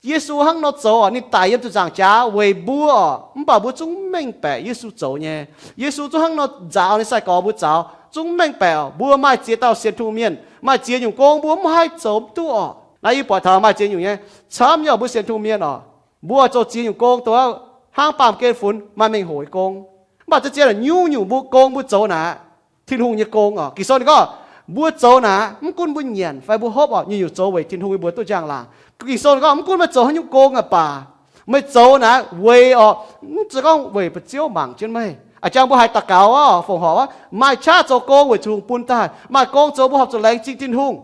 Yesu hnangv nor zoux oc, ninh daic yiem ziepc nzaangc jaax weic mbuo oc, mv baac mbuo zungv mengh baeqc Yesu zoux nyei. Yesu zungv hnangv nor nzaaux ninh sai-gorx mbuo zaux, zungv mengh baeqc oc. Mbuo maaih ziex dauh sienx Tin-Hungh mienh, maaih ziex nyungc gong mbuo mv haih zoux mv duqv oc. Naaiv yie buatc taux maaih ziex nyungc nyei. Camv nyei oc, mbuo sienx Tin-Hungh mienh oc, mbuo zoux ziex nyungc gong dongh hnangv baamh gen funx maaih mengh hoc nyei gong. Mv baac ziex ziex nyungc nyungc mbuo gong mbuo zoux naaic, Tin-Hungh nyei gong oc. Ging-Sou ninh gorngv, mbuo zoux naaic mv gunv mbuo nyanc fai mbuo hopv oc, nyungc-nyungc zoux weic Tin-Hungh nyei mbuox duqv njang-laangc. Ging-Sou ninh gorngv mv gunv meih zoux haaix nyungc gong aqv baac, meih zoux naaic weic oc, mv zeiz gorngv weic ba'ziouv mangc jienv meih. A'jang mbuo haiz daux gaux oc, fongc horc aqv, maaih qaqv zoux gong weic Tin-Hungh bun daaih, maaih gong zoux mbuo horpc zuqc laengz zingh Tin-Hungh.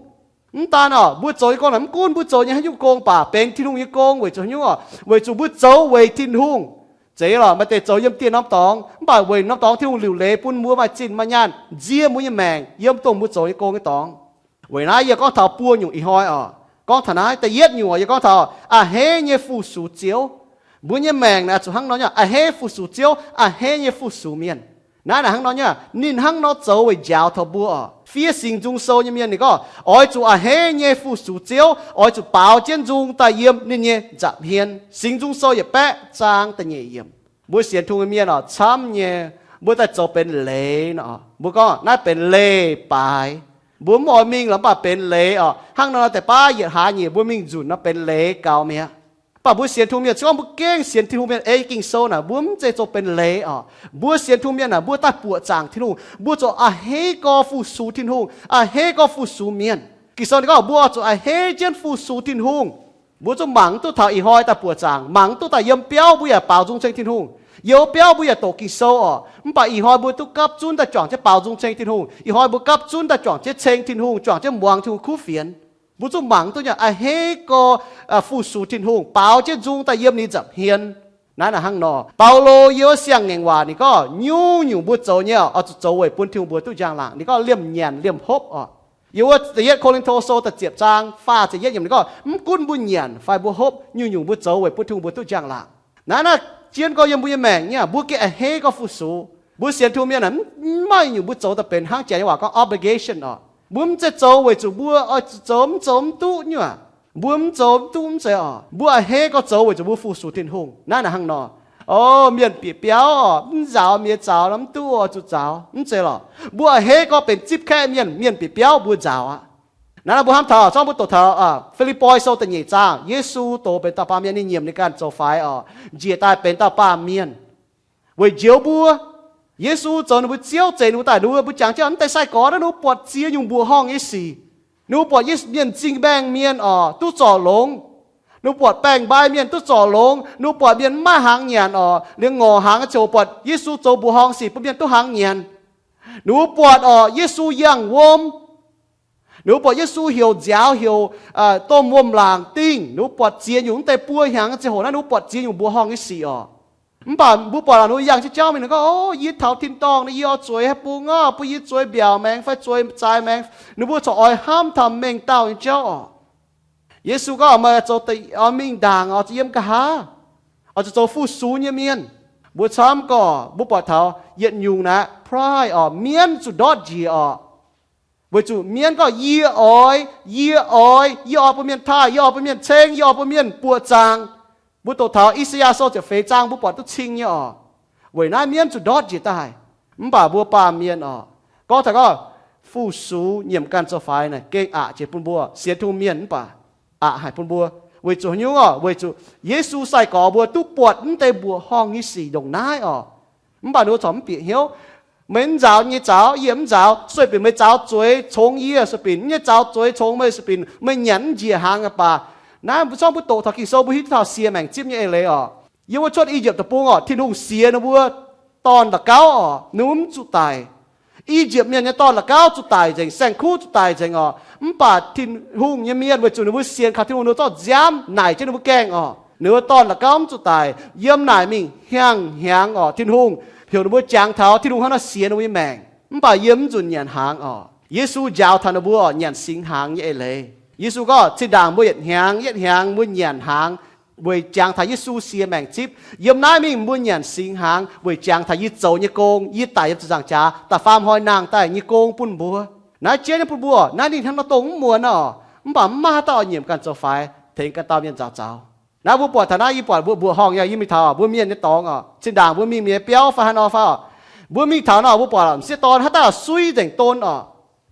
Mv daan oc, mbuo zoux nyei gong naaic mv gunv mbuo zoux nyei haaix nyungc gong baac benx Tin-Hungh nyei gong weic zuqc haaix nyungc oc? Weic zuqc mbuo zoux weic Tin-Hungh. Zeiz lorqc, maaih deix zoux yiem dieh norm dorngx, mv baac weic norm dorngx Tin-Hungh liuc leiz bun mbuo maaih zinh maaih nyaanh nzie mbuo nyei maengc yiem dongh mbuo zoux nyei gong nyei dorngx. Weic naaiv yie gorngv taux buo nyungc ih hnoi oc. Gorngv taux naaiv da'yietv nyungc oc, yie gorngv taux a'hneiv nyei fu-sux Ziouv. Mbuo nyei maengc naaic zuqc hnangv nor nyei, a'hneiv fu-sux Ziouv, a'hneiv nyei fu-sux mienh. Naaiv naaic hnangv nor nyei, ninh hnangv nor zoux weic njaaux taux mbuo oc. Fiev Singx Nzung Sou nyei mienh ninh gorngv, oix zuqc a'hneiv nyei fu-sux Ziouv, oix zuqc baaux jienv nzung daaih yiem ninh nyei nza'hmien. Singx Nzung Sou yietc baeqv zaang da'nyeic yiemc. Mbuo sienx Tin-Hungh nyei mienh oc, camv nyei, mbuo daaih zoux benx leiz nor. Mbuo gorngv naaiv benx leiz-baaix. Mbuo mv oix mingh lorqc, mv baac benx leiz oc. Hnangv nor deix baav yietc hlaax nyeic mbuo mingh nzunc nor benx leiz gaux mi'aqv. Mv baac mbuo sienx Tin-Hungh mienh, se gorngv mbuo gengh sienx Tin-Hungh mienh ei Ging-Sou naaic, mbuo mv zeiz zoux benx leiz oc. Mbuo sienx Tin-Hungh mienh naaic, mbuo daaih buoqc zaangc Tin-Hungh, mbuo zuqc a'hneiv gorx fu-sux Tin-Hungh, a'hneiv gorx fu-sux mienh. Ging-Sou ninh gorngv mbuo oix zuqc a'hneiv jienv fu-sux Tin-Hungh. Mbuo zungv mangc mv duqv taux ih hnoi daaih buoqc zaangc, mangc mv duqv daaih yiem biauv mbuo yaac baaux nzung ceng Tin-Hungh, yiem biauv mbuo yaac doqc Ging-Sou oc. Mv baac ih hnoi mbuo duqv gapv zunv daaih juangc jienv baaux nzung ceng Tin-Hungh. Ih hnoi mbuo gapv zunv daaih juangc jienv ceng Tin-Hungh, juangc jienv muangx Tin-Hungh kuv fienx. Mbuo zungv mangc duqv nyei, a'hneiv gorx fu-sux Tin-Hungh, baaux jienv nzung daaih yiem ninh nza'hmien. Naaiv naaic hnangv nor, Baulo yiem wuov Siang-Ngaengc Waac ninh gorngv nyungc-nyungc mbuo zoux nyei oc, oix zuqc zoux weic bun Tin-Hungh mbuox duqv njang-laangc. Ninh gorngv liemh nyanc liemh hopv oc. Yiem wuov da'yietv Ko^lin^to Sou da'ziepc zaang faah ziepc yietv yiemc ninh gorngv, mv gunv mbuo nyanc fai mbuo hopv, nyungc-nyungc mbuo zoux weic bun Tin-Hungh mbuo duqv njang-laangc. Naaiv, naaiv jienv gorx yiem mbuo nyei maengc nyei, mbuo gengh a'hneiv gorx fu-sux. Mbuo sienx Tin-Hungh mienh aah, mv maaih nyungc mbuo zoux daaih benx hnangv janx nyei waac gorngv obligation oc. Mbuo mv zeiz zoux weic zuqc mbuo oix zuqc zoux, mv zoux mv duqv nyungc. Mbuo mv zoux mv duqv mv zeiz oc. Mbuo a'hneiv gorx zoux weic zuqc mbuo fu-sux Tin-Hungh. Naaiv naaic hnangv nor, o, mienh bieqc biauv oc, mv nzaaux mienh zaux nor, mv duqv oix zuqc nzaaux, mv zeiz lorqc. Mbuo a'hneiv gorx benx zipv kaeqv mienh, mienh bieqc biauv mbuo nzaaux aqv. Naaiv mbuo hnamv taux, zorngv mbuo doqc taux Fi^lipv^poi Sou da'nyeic zaang, Yesu doz benx dauh baamh mienh, ninh nyiemc ninh ganh zoux faix oc, njiec daaih benx dauh baamh mienh weic njoux mbuo. Yesu zoux ninh mbuo Ziouv, zeix ninh mbuo daaih, ninh mbuo, mbuo jangx jienv mv deix sai-gorx naaiv, ninh mbuo buatc ziex nyungc mbuoqc horngh nyei sic. Ninh mbuo buatc Yesu, mienh m'zing mbaengh mienh oc, duqv zorc longx. Ninh mbuo buatc baeng-mbai mienh duqv zorc longx. Ninh mbuo buatc mienh mv maaih hnaangx nyanc oc, liemh ngorc hnaangx ziouc buatc Yesu zoux mbuoqc horngh sic bun mienh duqv hnaangx nyanc. Ninh mbuo buatc oc, Yesu yangh wuom. Ninh mbuo buatc Yesu heuc nziaaux, heuc domh wuom-laangc dingh. Ninh mbuo buatc ziex nyungc, mv deix buo hnyangx ziangh hoc naaiv ninh mbuo buatc ziex nyungc mbuoqc horngh nyei sic oc. Mv baac mbuo buatc lorqc, ninh mbuo yangh jienv jauv mingh, ninh gorngv, O, yie taux tin-dorngh nor, yie oix zueiz haaix bung aqv? Bun yie zueiz mbiaauc maengx fai zueiz zaaix maengx? Ninh mbuo corc oix hnamv taux mengh dauh nyei jauv oc. Yesu gorngv, Meih zoux, oix mingh ndaangc oc, zuqc yiem nqa'haav, oix zuqc zoux fu-sux nyei mienh. Mbuo camv gorx mbuo buatc taux yietc nyungc naaiv pride oc, mienv zuqc ndortv njiec oc. Weic zuqc mienv gorngv, Yie oix, yie oix, yie oix bun mienh taaih, yie oix bun mienh ceng, yie oix bun mienh buoqc zaangc. Mbuo doqc taux I^saa^yaa Sou ziepc feix zaang mbuo buatc duqv cing nyei oc. Weic naaiv mienv zuqc ndortv njiec daaih. Mv baac mbuo baamh mienh oc, gorngv taux gorngv fu-sux nyiemc ganh zoux faix naaic gengh aqc jiex bun mbuo sienx Tin-Hungh mienh, mv baac aqc haic bun mbuo. Weic zuqc haaix nyungc oc? Weic zuqc Yesu sai-gorx mbuo duqv buatc mv deix mbuoqc horngh nyei sic ndongc naaiv oc. Mv baac ninh mbuo corc mv bieqc hnyouv. Meih mv nzaaux nyei zaux, yie mv nzaaux. Sueih bieqc meih zaux zueiz congx yie, sueih bieqc nyei zaux zueiz congx meih, sueih bieqc meih nyanc mv njiec hnaangx aqv baac. Naaiv mbuo zorqv mbuo doqc taux Ging-Sou mbuo hiuv duqv taux sie maengc zipv nyei eix leiz oc. Yiem wuov cuotv I^yipv Deic-Bung oc, Tin-Hungh sienx ninh mbuo dorn-la'gauv oc, ninh mbuo mv zuqc daic. I^yipv Mienh nyei dorn-la'gauv zuqc daic nzengc, saeng-kuv zuqc daic nzengc oc. Mv baac Tin-Hungh nyei mienh weic zuqc ninh mbuo sienx kaux Tin-Hungh, ninh mbuo zorqv nziaamv naaic jienv ninh mbuo gaengh oc. Ninh mbuo dorn-la'gauv mv zuqc daic, yiem naaic mingh hnyangx-hnyangx oc. Tin-Hungh heuc ninh mbuo jangx taux Tin-Hungh hnangv nor sienx ninh mbuo nyei maengc, mv baac yiem mv nzunc nyanc hnaangx oc. Yesu njaaux taux ninh mbuo nyanc singx hnaangx nyei eix leiz. Yesu gorngv, Zinh ndaangc mbuo yietc hnyangx yietc hnyangx mbuo nyanc hnaangx weic jangx taux Yesu sie maengc zipv. Yiem naaiv mingh mbuo nyanc singx hnaangx weic jangx taux yie zoux nyei gong, yie daic yiem ziepc nzaangc jaax da'faam hnoi nangh daaih nyei gong bun mbuo. Naaiv jienv nyei bun mbuo, naaiv ninh hnangv nor dongh mv muonz oc. Mv baac mv maaih haaix dauh oix nyiemc ganh zoux faix tengx ganh dauh mienh nzaaux zaux. Naaiv mbuo buatc taux naaiv, yie buatc mbuo mbuoqc horngh yaac yie mingh taux mbuo mienh nyei dorngx oc. Zinh ndaangc mbuo mingh mienh biauv fai haaix nor fai oc, mbuo mingh taux nor mbuo buatc mv sieqv dorn haaix dauh suiv nzengc don oc.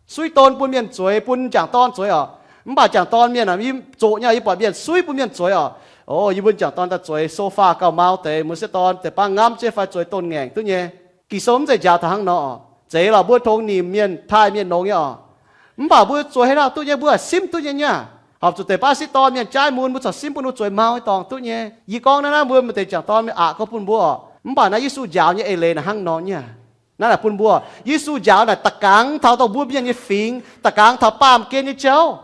Suiv don bun mienh zueiz, bun m'jangc dorn zueiz oc. Mv baac m'jangc dorn mienh yie zoqc nyei, yie buatc mienh suiv bun mienh zueiz oc. O, yie mbuo m'jangc dorn daaih zueiz sofa gauh mau deix, mbuo sieqv dorn deix baav ngamv jienv fai zueiz don ngaengc duqv nyei. Ging-Sou mv zeiz njaaux taux hnangv nor oc. Zeiz lorqc, mbuo tongx nimc mienh, taaih mienh longx nyei oc. Mv baac mbuo zueiz haaix dauh duqv nyei, mbuo simv duqv nyei nyei. Horpc zuqc deix baav sieqv dorn mienh jaaiv mun, mbuo corc simv bun mbuo zueiz mau nyei dorngx duqv nyei. Yie gorngv naaiv naaiv mbuo maaih deix m'jangc dorn mienh aqc gorngv bun mbuo oc. Mv baac naaiv Yesu njaaux nyei eix leiz naaic hnangv nor nyei. Naaiv naaic bun mbuo, Yesu njaaux naaic da'gangx taux dongh mbuo mienh nyei fingx, da'gangx taux baamh gen nyei jauv.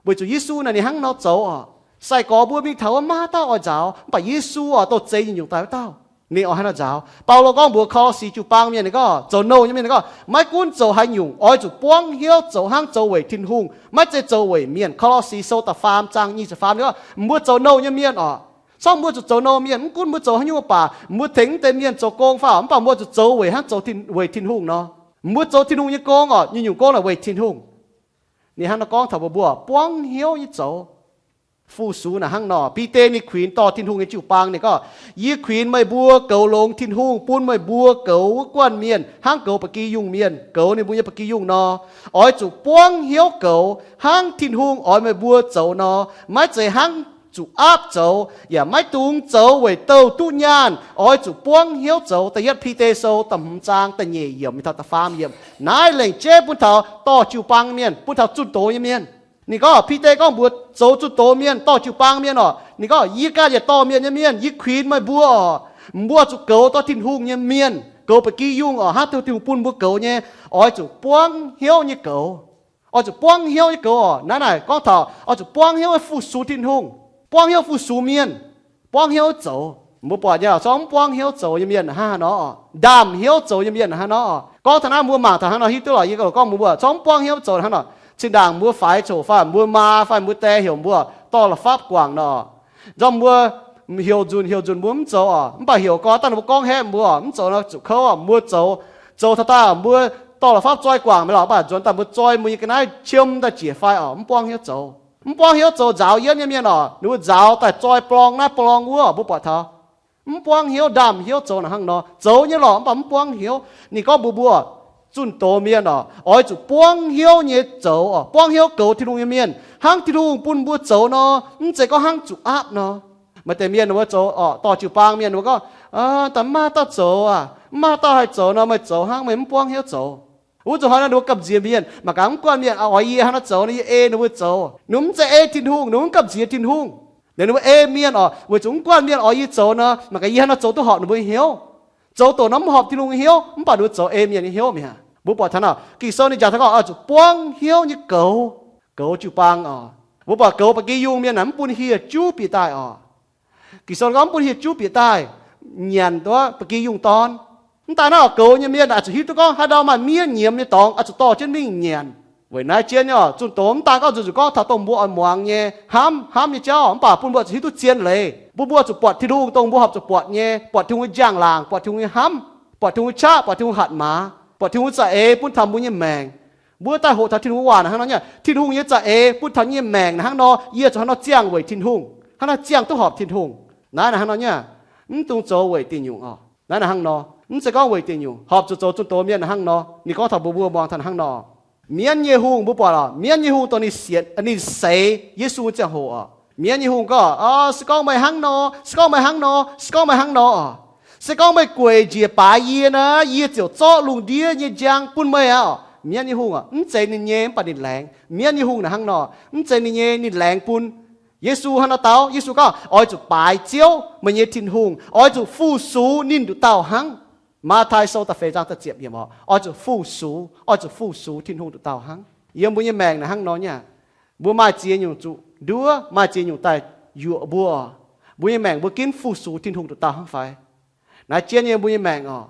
Weic zuqc Yesu naaic ninh hnangv nor zoux oc. Sai-gorx mbuo mingh taux wuov maiv haaix dauh oix nzaaux, mv baac Yesu oc, dongh zeix nyungc-nyungc daaih wuov dauh, ninh oix hnangv nor nzaaux. Baulo gorngv mbuox Ko^lo^si jiu-baang mienh, ninh gorngv, zoux nouh nyei mienh, ninh gorngv, maiv gunv zoux haaix nyungc, oix zuqc buangv hnyouv zoux hnangv zoux weic Tin-Hungh, maiv zeiz zoux weic mienh. Ko^lo^si Sou da'faam zaang nyic ziepc faam, ninh gorngv mbuo zoux nouh nyei mienh oc. Corc mbuo zuqc zoux nouh mienh, mv gunv mbuo zoux haaix nyungc baac, mbuo tengx mv deix mienh zoux gong fai, mv baac mbuo zuqc zoux weic hnangv zoux, weic Tin-Hungh nor. Mbuo zoux Tin-Hungh nyei gong oc, nyungc-nyungc gong naaic weic Tin-Hungh. Ninh hnangv nor gorngv taux mbuo, mbuo buangv hnyouv nyei zoux. Fu-sux naaic hnangv nor, Bide ninh kuinx dorh Tin-Hungh nyei jiu-baang, ninh gorngv, yie kuinx meih mbuo goux longx Tin-Hungh, bun meih mbuo goux wuov guanh mienh hnangv goux ba'gi yungh mienh goux ninh mbuo nyei ba'gi yungh nor. Oix zuqc buangv hnyouv goux hnangv Tin-Hungh oix meih mbuo zoux nor, maiv zeiz hnangv zuqc aapv zoux, yaac maiv dungx zoux weic douh duqv nyaanh. Oix zuqc buangv hnyouv zoux. Da'yietv Bide Sou da'hmz zaang da'nyeic yiemc mingh taux da'faam yiemc. Naaiv lengc jeiv bun taux dorh jiu-baang mienh, bun taux zunh doz nyei mienh. Ninh gorngv, Bide gorngv mbuox zoux zunh doz mienh, dorh jiu-baang mienh oc, ninh gorngv, yie ganh yaac dorh mienh nyei mienh, yie kuinx meih mbuo oc, mbuo zuqc goux dorh Tin-Hungh nyei mienh, goux ba'gi yungh oc, hnangv Tin-Hungh bun mbuo goux nyei. Oix zuqc buangv hnyouv nyei goux. Oix zuqc buangv hnyouv nyei goux oc. Naaiv naaic gorngv taux oix zuqc buangv hnyouv fu-sux Tin-Hungh, buangv hnyouv fu-sux mienh, buangv hnyouv zoux. Mbuo buatc nyei, corc mv buangv hnyouv zoux nyei mienh hnangv haaix nor, ndaamv hnyouv zoux nyei mienh hnangv haaix nor. Gorngv taux naaiv mbuo mangc taux hnangv nor hiuv duqv lorqc. Yie gorngv mbuo corc mv buangv hnyouv zoux hnangv nor. Zinh ndaangc mbuo faix coc fai mbuo maa fai mbuo die heuc mbuo dorh la'fapv guangc nor, nzormv mbuo heuc nzunc heuc nzunc mbuo mv zoux oc. Mv baac heuc gorngv daaih ninh mbuo gorngv haeqv mbuo oc, mv zoux nor zuqc kouv oc. Mbuo zoux, zoux taux daaih mbuo dorh la'fapv zoi guangc mi'aqv lorqc, mv baac nzuonx daaih mbuo zoi mbuo nyei ga'naaiv qiemx daaih jiex fai oc, mv buangv hnyouv zoux. Mv buangv hnyouv zoux nzaaux yienv nyei mienh oc, ninh mbuo nzaaux daaih zoi borng naaiv borng wuov, mbuo buatc taux mv buangv hnyouv, ndaamv-hnyouv zoux naaic hnangv nor. Zoux nyei lorqc mv baac mv buangv hnyouv. Ninh gorngv mbuox mbuo, zunh doz mienh oc, oix zuqc buangv hnyouv nyei zoux oc, buangv hnyouv goux Tin-Hungh nyei mienh, hnangv Tin-Hungh bun mbuo zoux nor, mv zeiz gorngv hnangv zuqc aapv nor. Maaih deix mienh ninh mbuo zoux oc, dorh jiu-baang mienh ninh mbuo gorngv, daaih mv maaih dauh zoux aac, mv maaih dauh haih zoux nor, meih zoux hnangv, meih mv buangv hnyouv zoux. Wuov zuqc hnoi nor ninh mbuo gamh nziex mienh, mangc gaax mv guanh mienh oix yie hnangv naaiv zoux nor, yie ei ninh mbuo zoux. Ninh mbuo mv zeiz ei Tin-Hungh, ninh mbuo mv gamh nziex Tin-Hungh. Ninh mbuo ei mienh oc, weic zuqc mv guanh mienh oix yie zoux nor, mangc gaax yie hnangv naaiv zoux duqv horpc ninh mbuo nyei hnyouv. Zoux doqc nor mv horpc Tin-Hungh nyei hnyouv, mv baac ninh mbuo zoux ei mienh nyei hnyouv mi'aqv. Mbuo buatc taux naaic Ging-Sou ninh njaaux taux gorngv oix zuqc buangv hnyouv nyei goux, goux jiu-baang oc. Mbuo buatc goux ba'gi yungh mienh naaic mv bun hieh juv bieqc daaih oc. Ging-Sou gorngv mv bun hieh juv bieqc daaih, nyanc duqv ba'gi yungh dorn. Mv daaih naaiv oc, goux nyei mienh oix zuqc hiuv duqv gorngv haaix ndau maaih miev nyiemz nyei dorngx oix zuqc dorh jienv mingh nyanc. Weic naaiv jien nyei oc, zunh doz mv daan gorngv nzuqc nzuqc gorngv taux dongh mbuo oix muangx nyei, hnamv, hnamv nyei jauv, mv baac bun mbuo oix zuqc hiuv duqv zien leiz, bun mbuo oix zuqc buatc Tin-Hungh dongh mbuo horpc zuqc buatc nyei, buatc Tin-Hungh nyei njang-laangc, buatc Tin-Hungh nyei hnamv, buatc Tin-Hungh nyei qaqv, buatc Tin-Hungh hatc maaz, buatc Tin-Hungh za'eix bun taux mbuo nyei maengc. Mbuo daaih hoqc taux Tin-Hungh waac naaic hnangv nor nyei, Tin-Hungh nyei za'eix bun taux nyei maengc naaic hnangv nor, yie zuqc hnangv nor ziangh weic Tin-Hungh, hnangv naaiv ziangh duqv horpc Tin-Hungh. Naaiv naaic hnangv nor nyei, mv dungx zoux weic deic nyungc oc. Naaiv naaic hnangv nor, mv zeiz gorngv weic deic nyungc, horpc zuqc zoux zunh doz mienh naaic hnangv nor. Ninh gorngv taux mbuox mbuo muangx taux hnangv nor. Mienv nyei hungh, mbuo buatc oc, mienv nyei hungh dongh ninh sienx, ninh seix Yesu ziangh hoc oc. Mienv nyei hungh gorngv, se gorngv meih hnangv nor, se gorngv meih hnangv nor, se gorngv meih hnangv nor oc, se gorngv meih gueic njiec baaix yie naaic, yie ziouc zorqv lungh ndiev nyei njang bun meih aqv oc. Mienv nyei hungh oc, mv zeiz ninh nyei mv baac ninh laengz. Mienv nyei hungh naaic hnangv nor, mv zeiz ninh nyei, ninh laengz bun. Yesu hnangv nor dau, Yesu gorngv, oix zuqc baaix Ziouv, meih nyei Tin-Hungh, oix zuqc fu-sux ninh nduqc dauh hnangv. Matv^tai Sou da'feix zaang da'ziepc yiemc oc, oix zuqc fu-sux, oix zuqc fu-sux Tin-Hungh nduqc dauh hnangv. Yiem mbuo nyei maengc naaic hnangv nor nyei. Mbuo maaih ziex nyungc zuqc nduov, maaih ziex nyungc daaih yuoqc mbuo. Mbuo nyei maengc mbuo ginv fu-sux Tin-Hungh nduqc dauh hnangv fai? Naaiv jienv nyei mbuo nyei maengc oc.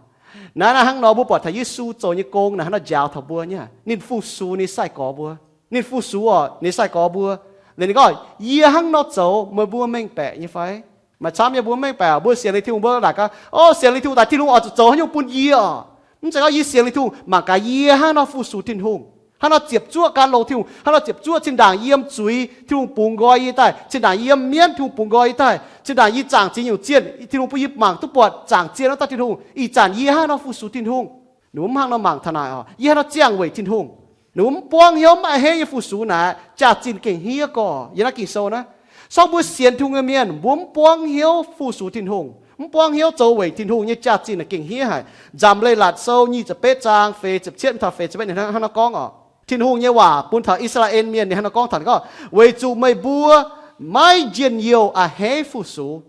Naaiv, naaiv hnangv nor mbuo buatc taux Yesu zoux nyei gong naaic hnangv nor njaaux taux mbuo nyei, ninh fu-sux ninh sai-gorx mbuo. Ninh fu-sux oc ninh sai-gorx mbuo. Liuz ninh gorngv, yie hnangv nor zoux meih mbuo mengh baeqc nyei fai? Maaih camv nyei mbuo mengh baeqc, mbuo sienx liuz Tin-Hungh mbuo naaic gaax, o, sienx liuz Tin-Hungh daaih Tin-Hungh oix zuqc zoux haaix nyungc bun yie oc. Mv zeiz gorngv yie sienx liuz Tin-Hungh mangc gaax yie hnangv nor fu-sux Tin-Hungh, hnangv nor ziepc zuoqv gan longx Tin-Hungh, hnangv nor ziepc zuoqv zinh ndaangc yiem zuiz Tin-Hungh bungx nqoi yie daaih, zinh ndaangc yiem mienv Tin-Hungh bungx nqoi yie daaih, zinh ndaangc yie zaangc ziex nyungc zienh Tin-Hungh bun yie mangc duqv buatc zaangc zienh wuov dauh Tin-Hungh, ih zanc yie hnangv nor fu-sux Tin-Hungh. Ninh mbuo mv hnangv nor mangc taux naaic oc, yie hnangv nor ziangh weic Tin-Hungh. Ninh mbuo mv buangv hnyouv, mv a'hneiv nyei fu-sux naaic jaax-zinh gengh hniev gorx. Yiem naaiv Ging-Sou naaiv, sorng mbuo sienx Tin-Hungh nyei mienh mbuo mv buangv hnyouv fu-sux Tin-Hungh, mv buangv hnyouv zoux weic Tin-Hungh nyei jaax-zinh naaic gengh hniev haic. Nzamc Leiz-Latc Sou nyic ziepc betv zaang feix ziepc cietv taux feix ziepc betv ninh hnangv nor gorngv oc. Tin-Hungh nyei waac bun taux I^saa^laa^en Mienh ninh hnangv nor gorngv taux ninh gorngv, weic zuqc meih mbuo maiv njien-youh a'hneiv fu-sux.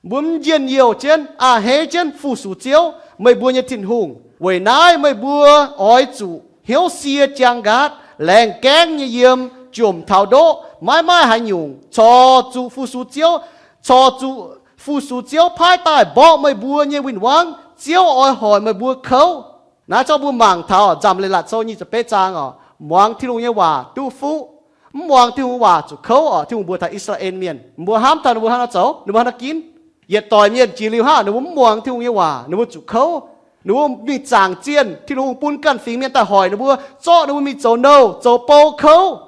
Mbuo mv njien-youh jienv, a'hneiv jienv fu-sux Ziouv, meih mbuo nyei Tin-Hungh. Weic naaiv meih mbuo oix zuqc hnyouv sie jaang nqaatv, laengz gaengv nyei yiem, jomc taux ndoqv, maiv maaih haaix nyungc, corc zuqc fu-sux Ziouv, corc zuqc fu-sux Ziouv paaiv daaih mborqv meih mbuo nyei win-wangv. Ziouv oix hoic meih mbuo kouv. Naaiv zorqv mbuo mangc taux Nzamc Leiz-Latc Sou nyic ziepc betv zaang oc, muangx Tin-Hungh nyei waac duqv fuqv, mv muangx Tin-Hungh waac zuqc kouv oc. Tin-Hungh mbuox taux I^saa^laa^en Mienh, mbuo hnamv taux ninh mbuo hnangv nor zoux, ninh mbuo hnangv nor ginv. Yietc doic mienh jiex liuz hnangv, ninh mbuo mv muangx Tin-Hungh nyei waac, ninh mbuo zuqc kouv. Ninh mbuo mingh zaangc zienh, Tin-Hungh bun ganh fingx mienh daaih hoic ninh mbuo, zorqv ninh mbuo mingh zoux nouh zoux bou kouv.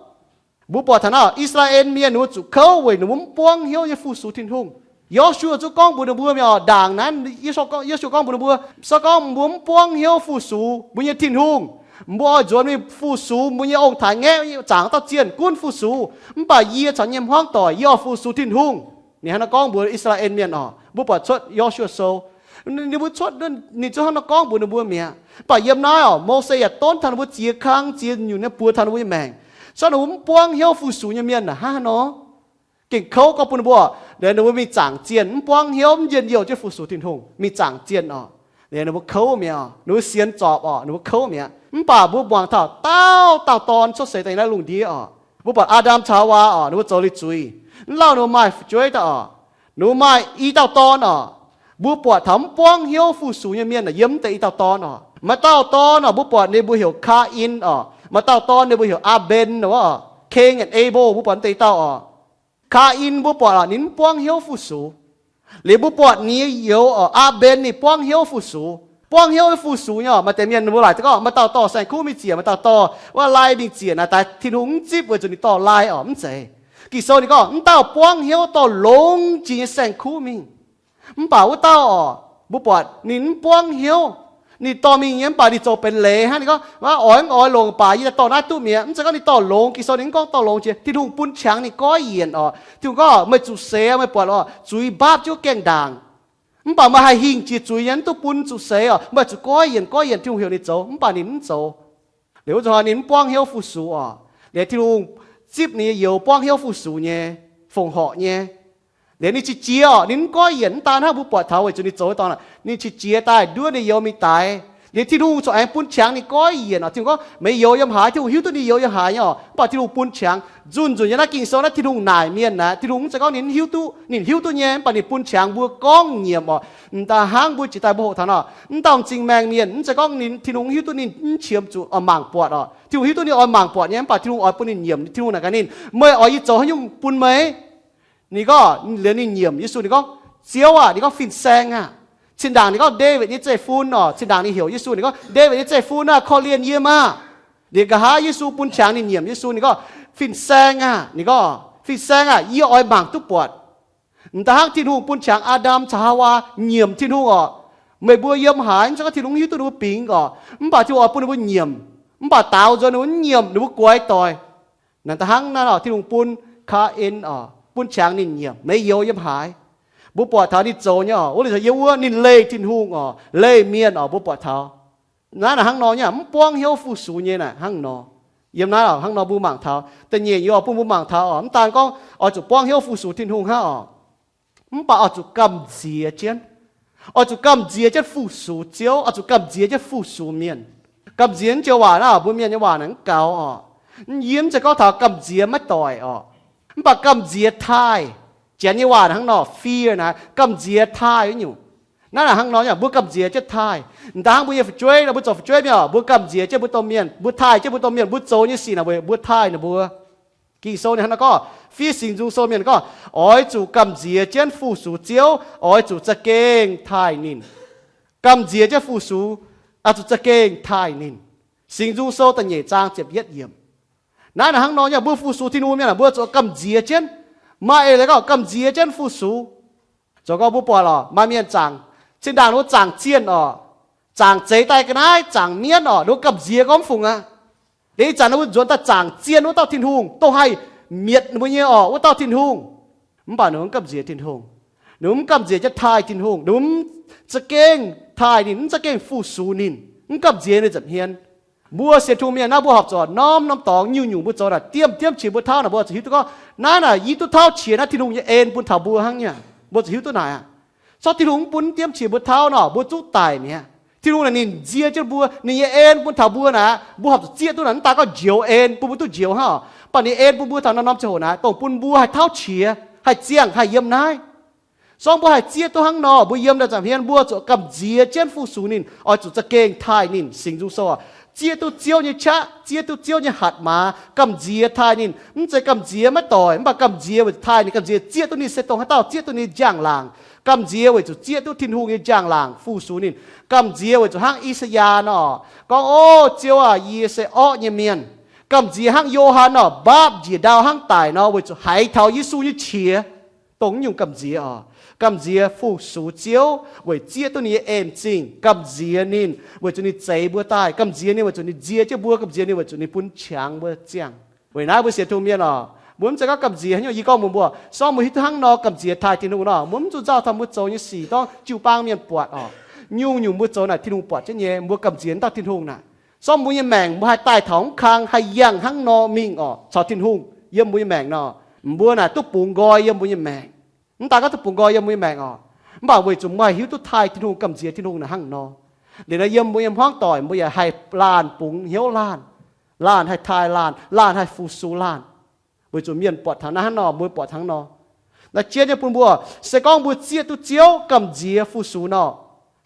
Mbuo buatc taux naaiv, I^saa^laa^en Mienh ninh mbuo zuqc kouv weic ninh mbuo mv buangv hnyouv nyei fu-sux Tin-Hungh. Yo^su^waa zuqc gorngv mbuox ninh mbuo mi'aqv, ndaangc naaiv Yo^su^waa gorngv mbuox ninh mbuo, se gorngv mbuo mv buangv hnyouv fu-sux mbuo nyei Tin-Hungh, mbuo oix nzuonx mingh fu-sux mbuo nyei ong-taaix ngaeqv zaangc dauh zienh gunv fu-sux. Mv baac yie caux yie nyei hmuangv doic, yie oix fu-sux Tin-Hungh. Ninh hnangv naaiv gorngv mbuox I^saa^laa^en Mienh oc. Mbuo buatc cuotv Yo^su^waa Sou, ninh mbuo cuotv, ninh zungv hnangv naaiv gorngv mbuox ninh mbuo mi'aqv. Mv baac yiem naaiv oc, Mose yaac donv taux ninh mbuo ziex kang ziex nyungc nyei buoz taux ninh mbuo nyei maengc. Se gorngv ninh mbuo mv buangv hnyouv fu-sux nyei mienh hnangv haaix nor, gengh kouv gorngv bun ninh mbuo, ninh mbuo mingh zaangc zienh, mv buangv hnyouv, mv njien-youh jienv fu-sux Tin-Hungh, mingh zaangc zienh oc. Ninh mbuo kouv mi'aqv, ninh mbuo sienx zorpc oc, ninh mbuo kouv mi'aqv. Mv baac mbuo muangx taux dauh dauh dorn cuotv seix daaih yiem naaiv lungh ndiev oc. Mbuo buatc Aa^ndam caux Haawaa oc, ninh mbuo zoux liuz zuiz, mv lauh ninh mbuo maaih fu'jueiv daaih oc. Ninh mbuo maaih i dauh dorn oc. Mbuo buatc taux mv buangv hnyouv fu-sux nyei mienh naaic yiem mv deix i dauh dorn oc. Maaih dauh dorn oc, mbuo buatc ninh mbuo heuc Kaa^in oc. Maaih dauh dorn ninh mbuo heuc Aa^mben, Cain and Abel, mbuo buatc deix dauh oc. Kaa^in mbuo buatc oc, ninh mv buangv hnyouv fu-sux. Liuz mbuo buatc ninh nyei youz oc, Aa^mben ninh buangv hnyouv fu-sux. Buangv hnyouv fu-sux nyei oc. Maaih deix mienh mbuo laaic gorngv maaih dauh dorh saeng-kuv mingh ziec, maaih dauh dorh wuov lai mingh ziec naaic daaih Tin-Hungh mv zipv weic zuqc ninh dorh lai oc. Mv zeiz. Ging-Sou ninh gorngv mv dauh buangv hnyouv dorh longx jiex nyei saeng-kuv mingh. Mv baac wuov dauh oc, mbuo buatc ninh mv buangv hnyouv. Ninh dorh mingh nyei mv baac ninh zoux benx leiz hnangv. Ninh gorngv, Oix mv oix longc baac yie daaih dorh naaiv duqv mi'aqv. Mv zeiz gorngv ninh dorh longx. Ging-Sou ninh mv gorngv dorh longx jiex. Tin-Hungh bun qangx ninh goiv yienc oc. Tin-Hungh gorngv, Meih zuqc seix, meih buatc oc, zuiz mbaapv jienv gaengh ndaangc. Mv baac meih haih hingh jiex zuiz nyei, mv duqv bun zuqc seix oc. Meih zuqc goiv yienc, goiv yienc, Tin-Hungh heuc ninh zoux, mv baac ninh mv zoux. Liuz wuov zanc ninh mv buangv hnyouv fu-sux oc. Liuz Tin-Hungh zipv ninh nyei youz buangv hnyouv fu-sux nyei, fongc horc nyei. Liuz ninh qiex jiez oc, ninh mv goiv yienc. Mv daan hnangv mbuo buatc taux weic zuqc ninh zoux dorngx, ninh qiex jiez daaih nduov ninh youz mingh daix. Liuz Tin-Hungh corc aengx bun qangx ninh goiv yienc oc. Tin-Hungh gorngv, Meih youz yiem haaix? Tin-Hungh hiuv duqv ninh youz yiem haaix nyei oc. Mv baac Tin-Hungh bun qangx. Nzunc nzunc yiem naaiv Ging-Sou naaiv Tin-Hungh naaic mienh naaic, Tin-Hungh mv zeiz gorngv ninh hiuv duqv, ninh hiuv duqv nyei, mv baac ninh bun qangx mbuo gorngv nyiemc oc. M'daaih hnangv mbuo jiex daaih mbuo hoqc taux nor, mv dauh m'zing maengh mienh mv zeiz gorngv ninh, Tin-Hungh hiuv duqv ninh mv qiemx zuqc oix mangc buatc oc. Tin-Hungh hiuv duqv ninh oix mangc buatc nyei, mv baac Tin-Hungh oix bun ninh nyiemc. Tin-Hungh naaic gaax ninh, Meih oix yie zoux haaix nyungc bun meih? Ninh gorngv, liuz ninh nyiemc Yesu, ninh gorngv, Ziouv aah! Ninh gorngv, Fin-Saeng aah! Zinh ndaangc ninh gorngv, Ndaawitv nyei zeiv-fun oc. Zinh ndaangc ninh heuc Yesu, ninh gorngv, Ndaawitv nyei zeiv-fun aah! Korv-lienh yie maah! Liuz nqa'haav Yesu bun qangx ninh nyiemc Yesu, ninh gorngv, Fin-Saeng aah! Ninh gorngv, Fin-Saeng aah! Yie oix mangc duqv buatc. M'daaih hnangv Tin-Hungh bun qangx Aa^ndam caux Haawaa nyiemc Tin-Hungh oc. Meih mbuo yiem haaix? Mv zeiz gorngv Tin-Hungh hiuv duqv ninh mbuo bingx oc, mv baac Tin-Hungh oix bun ninh mbuo nyiemc. Mv baac daaux nzuonx ninh mbuo mv nyiemc, ninh mbuo guaix doic. Naaic daaih hnangv naaiv oc, Tin-Hungh bun Kaa^en oc, bun qangx ninh nyiemc, Meih youz yiem haaix? Mbuo buatc taux ninh zoux nyei oc, wuov liuz yiem wuov ninh leih Tin-Hungh oc, leih mienh oc, mbuo buatc taux. Naaiv naaic hnangv nor nyei, mv buangv hnyouv fu-sux nyei naaic hnangv nor. Yiem naaiv oc, hnangv nor mbuo mangc taux da'nyeic youz bun mbuo mangc taux oc, mv daan gorngv oix zuqc buangv hnyouv fu-sux Tin-Hungh hnangv oc, mv baac oix zuqc gamh nziex jienv. Oix zuqc gamh nziex jienv fu-sux Ziouv, oix zuqc gamh nziex jienv fu-sux mienh. Gamh nziex naaiv joux waac naaiv, mbuo mienh nyei waac naaic mv gaux oc. Yie mv zeiz gorngv taux gamh nziex maiv doic oc, mv baac gamh nziex taaih. Janx nyei waac hnangv nor, fear naaic, gamh nziex taaih wuov nyungc. Naaiv naaic hnangv nor, mbuo gamh nziex jienv taaih. M'daaih hnangv mbuo nyei fu'jueiv nor, mbuo zoux fu'jueiv mienh oc, mbuo gamh nziex jienv mbuo domh mienh, mbuo taaih jienv mbuo domh mienh, mbuo zoux nyei sic naaic weic mbuo taaih ninh mbuo. Ging-Sou ninh hnangv naaiv gorngv, fiev Singx Nzung Sou mienh gorngv, oix zuqc gamh nziex jienv fu-sux Ziouv, oix zuqc za'gengh taaih ninh. Gamh nziex jienv fu-sux, oix zuqc za'gengh taaih ninh. Singx Nzung Sou da'nyeic zaang ziepc yietv yiemc. Naaiv naaic hnangv nor nyei, mbuo fu-sux Tin-Hungh mienh aah, mbuo zuqc gamh nziex jienv. Maaih eix leiz gorngv gamh nziex jienv fu-sux. Zoux gorngv mbuo buatc lorqc, maaih mienh zaangc, zinh ndaangc ninh mbuo zaangc zienh oc, zaangc zeix daaih ga'naaiv, zaangc mienv oc, ninh mbuo gamh nziex gorngv mv fungc aqv. Liuz ih zanc ninh mbuo nzuonx daaih zaangc zienh wuov dauh Tin-Hungh, dongh haih mietc ninh mbuo nyei oc, wuov dauh Tin-Hungh. Mv baac ninh mv gamh nziex Tin-Hungh. Ninh mv gamh nziex jienv taaih Tin-Hungh. Ninh mv za'gengh taaih ninh, mv za'gengh fu-sux ninh, mv gamh nziex ninh nza'hmien. Mbuo sienx Tin-Hungh mienh naaiv, mbuo horpc zuqc norm-norm dorngx nyungc-nyungc mbuo zoux naaic, diemv-diemv qiex mbuo tauv naaic, mbuo zuqc hiuv duqv gorngv, naaiv naaic yie duqv tauv qiex naaiv Tin-Hungh nyei en bun taux mbuo hnangv nyei. Mbuo zuqc hiuv duqv naaic aqv. Corc Tin-Hungh mv bun diemv qiex mbuo tauv nor, mbuo zuqv daic mi'aqv. Tin-Hungh naaic ninh nzie jienv mbuo, ninh nyei en bun taux mbuo naaic, mbuo horpc zuqc zieqv duqv naaic, mv daan gorngv njoux en bun mbuo duqv njoux hnangv. Mv baac ninh en bun mbuo taux norm-norm ziangh hoc naaic, dongh bun mbuo haih tauv qiex, haih ziangh, haih yiem naaiv. Sorng mbuo haih zieqv duqv hnangv nor, mbuo yiem daaih nza'hmien mbuo zuqc gamh nziex jienv fu-sux ninh, oix zuqc za'gengh taaih ninh. Singx Nzung Sou, zieqv duqv Ziouv nyei qaqv, zieqv duqv Ziouv nyei hatc maaz, gamh nziex taaih ninh. Mv zeiz gamh nziex maiv doic, mv baac gamh nziex weic zuqc taaih ninh, gamh nziex zieqv duqv ninh se dongh haaix dauh, zieqv duqv ninh njang-laangc. Gamh nziex weic zuqc zieqv duqv Tin-Hungh nyei njang-laangc fu-sux ninh. Gamh nziex weic zuqc hnangv I^saa^yaa nor gorngv, O Ziouv aac, yie se orqv nyei mienh. Gamh nziex hnangv Yo^han nor, mbaapv njiec ndau hnangv daic nor, weic zuqc haiz taux Yesu nyei qiex. Dongh nyungc gamh nziex oc. Gamh nziex fu-sux Ziouv weic zieqv duqv ninh nyei en-zingh. Gamh nziex ninh weic zuqc ninh zeix mbuo daaih. Gamh nziex ninh weic zuqc ninh nzie jienv mbuo. Gamh nziex ninh weic zuqc ninh bun qangx mbuo ziangh. Weic naaiv mbuo sienx Tin-Hungh mienh oc, mbuo mv zeiz gorngv gamh nziex haaix nyungc. Yie gorngv mbuox mbuo, sorng mbuo hiuv duqv hnangv nor gamh nziex taaih Tin-Hungh nor, mbuo mv zuqc nzauh taux mbuo zoux nyei sic dorngv jiu-baang mienh buatc oc. Nyungc-nyungc mbuo zoux naaic Tin-Hungh buatc jienv nyei, mbuo gamh nziex dauh Tin-Hungh naaic. Sorng mbuo nyei maengc mbuo haih daaih taux mv kang, haih yangh hnangv nor mingh oc, caux Tin-Hungh yiem mbuo nyei maengc nor, mbuo naaic duqv bungx nqoi yiem mbuo nyei maengc. Mv daan gorngv duqv bungx nqoi yiem mbuo nyei maengc oc, mv baac weic zuqc mbuo haih hiuv duqv taaih Tin-Hungh, gamh nziex Tin-Hungh naaic hnangv nor. Liuz nor yiem mbuo nyei hmuangv doic mbuo yaac haih laanh bungx hnyouv laanh, laanh haih taaih laanh, laanh haih fu-sux laanh. Weic zuqc mienh buatc taux naaiv hnangv nor, mbuo buatc hnangv nor. Naaiv jienv nyei bun mbuo, se gorngv mbuo zieqv duqv Ziouv gamh nziex fu-sux nor,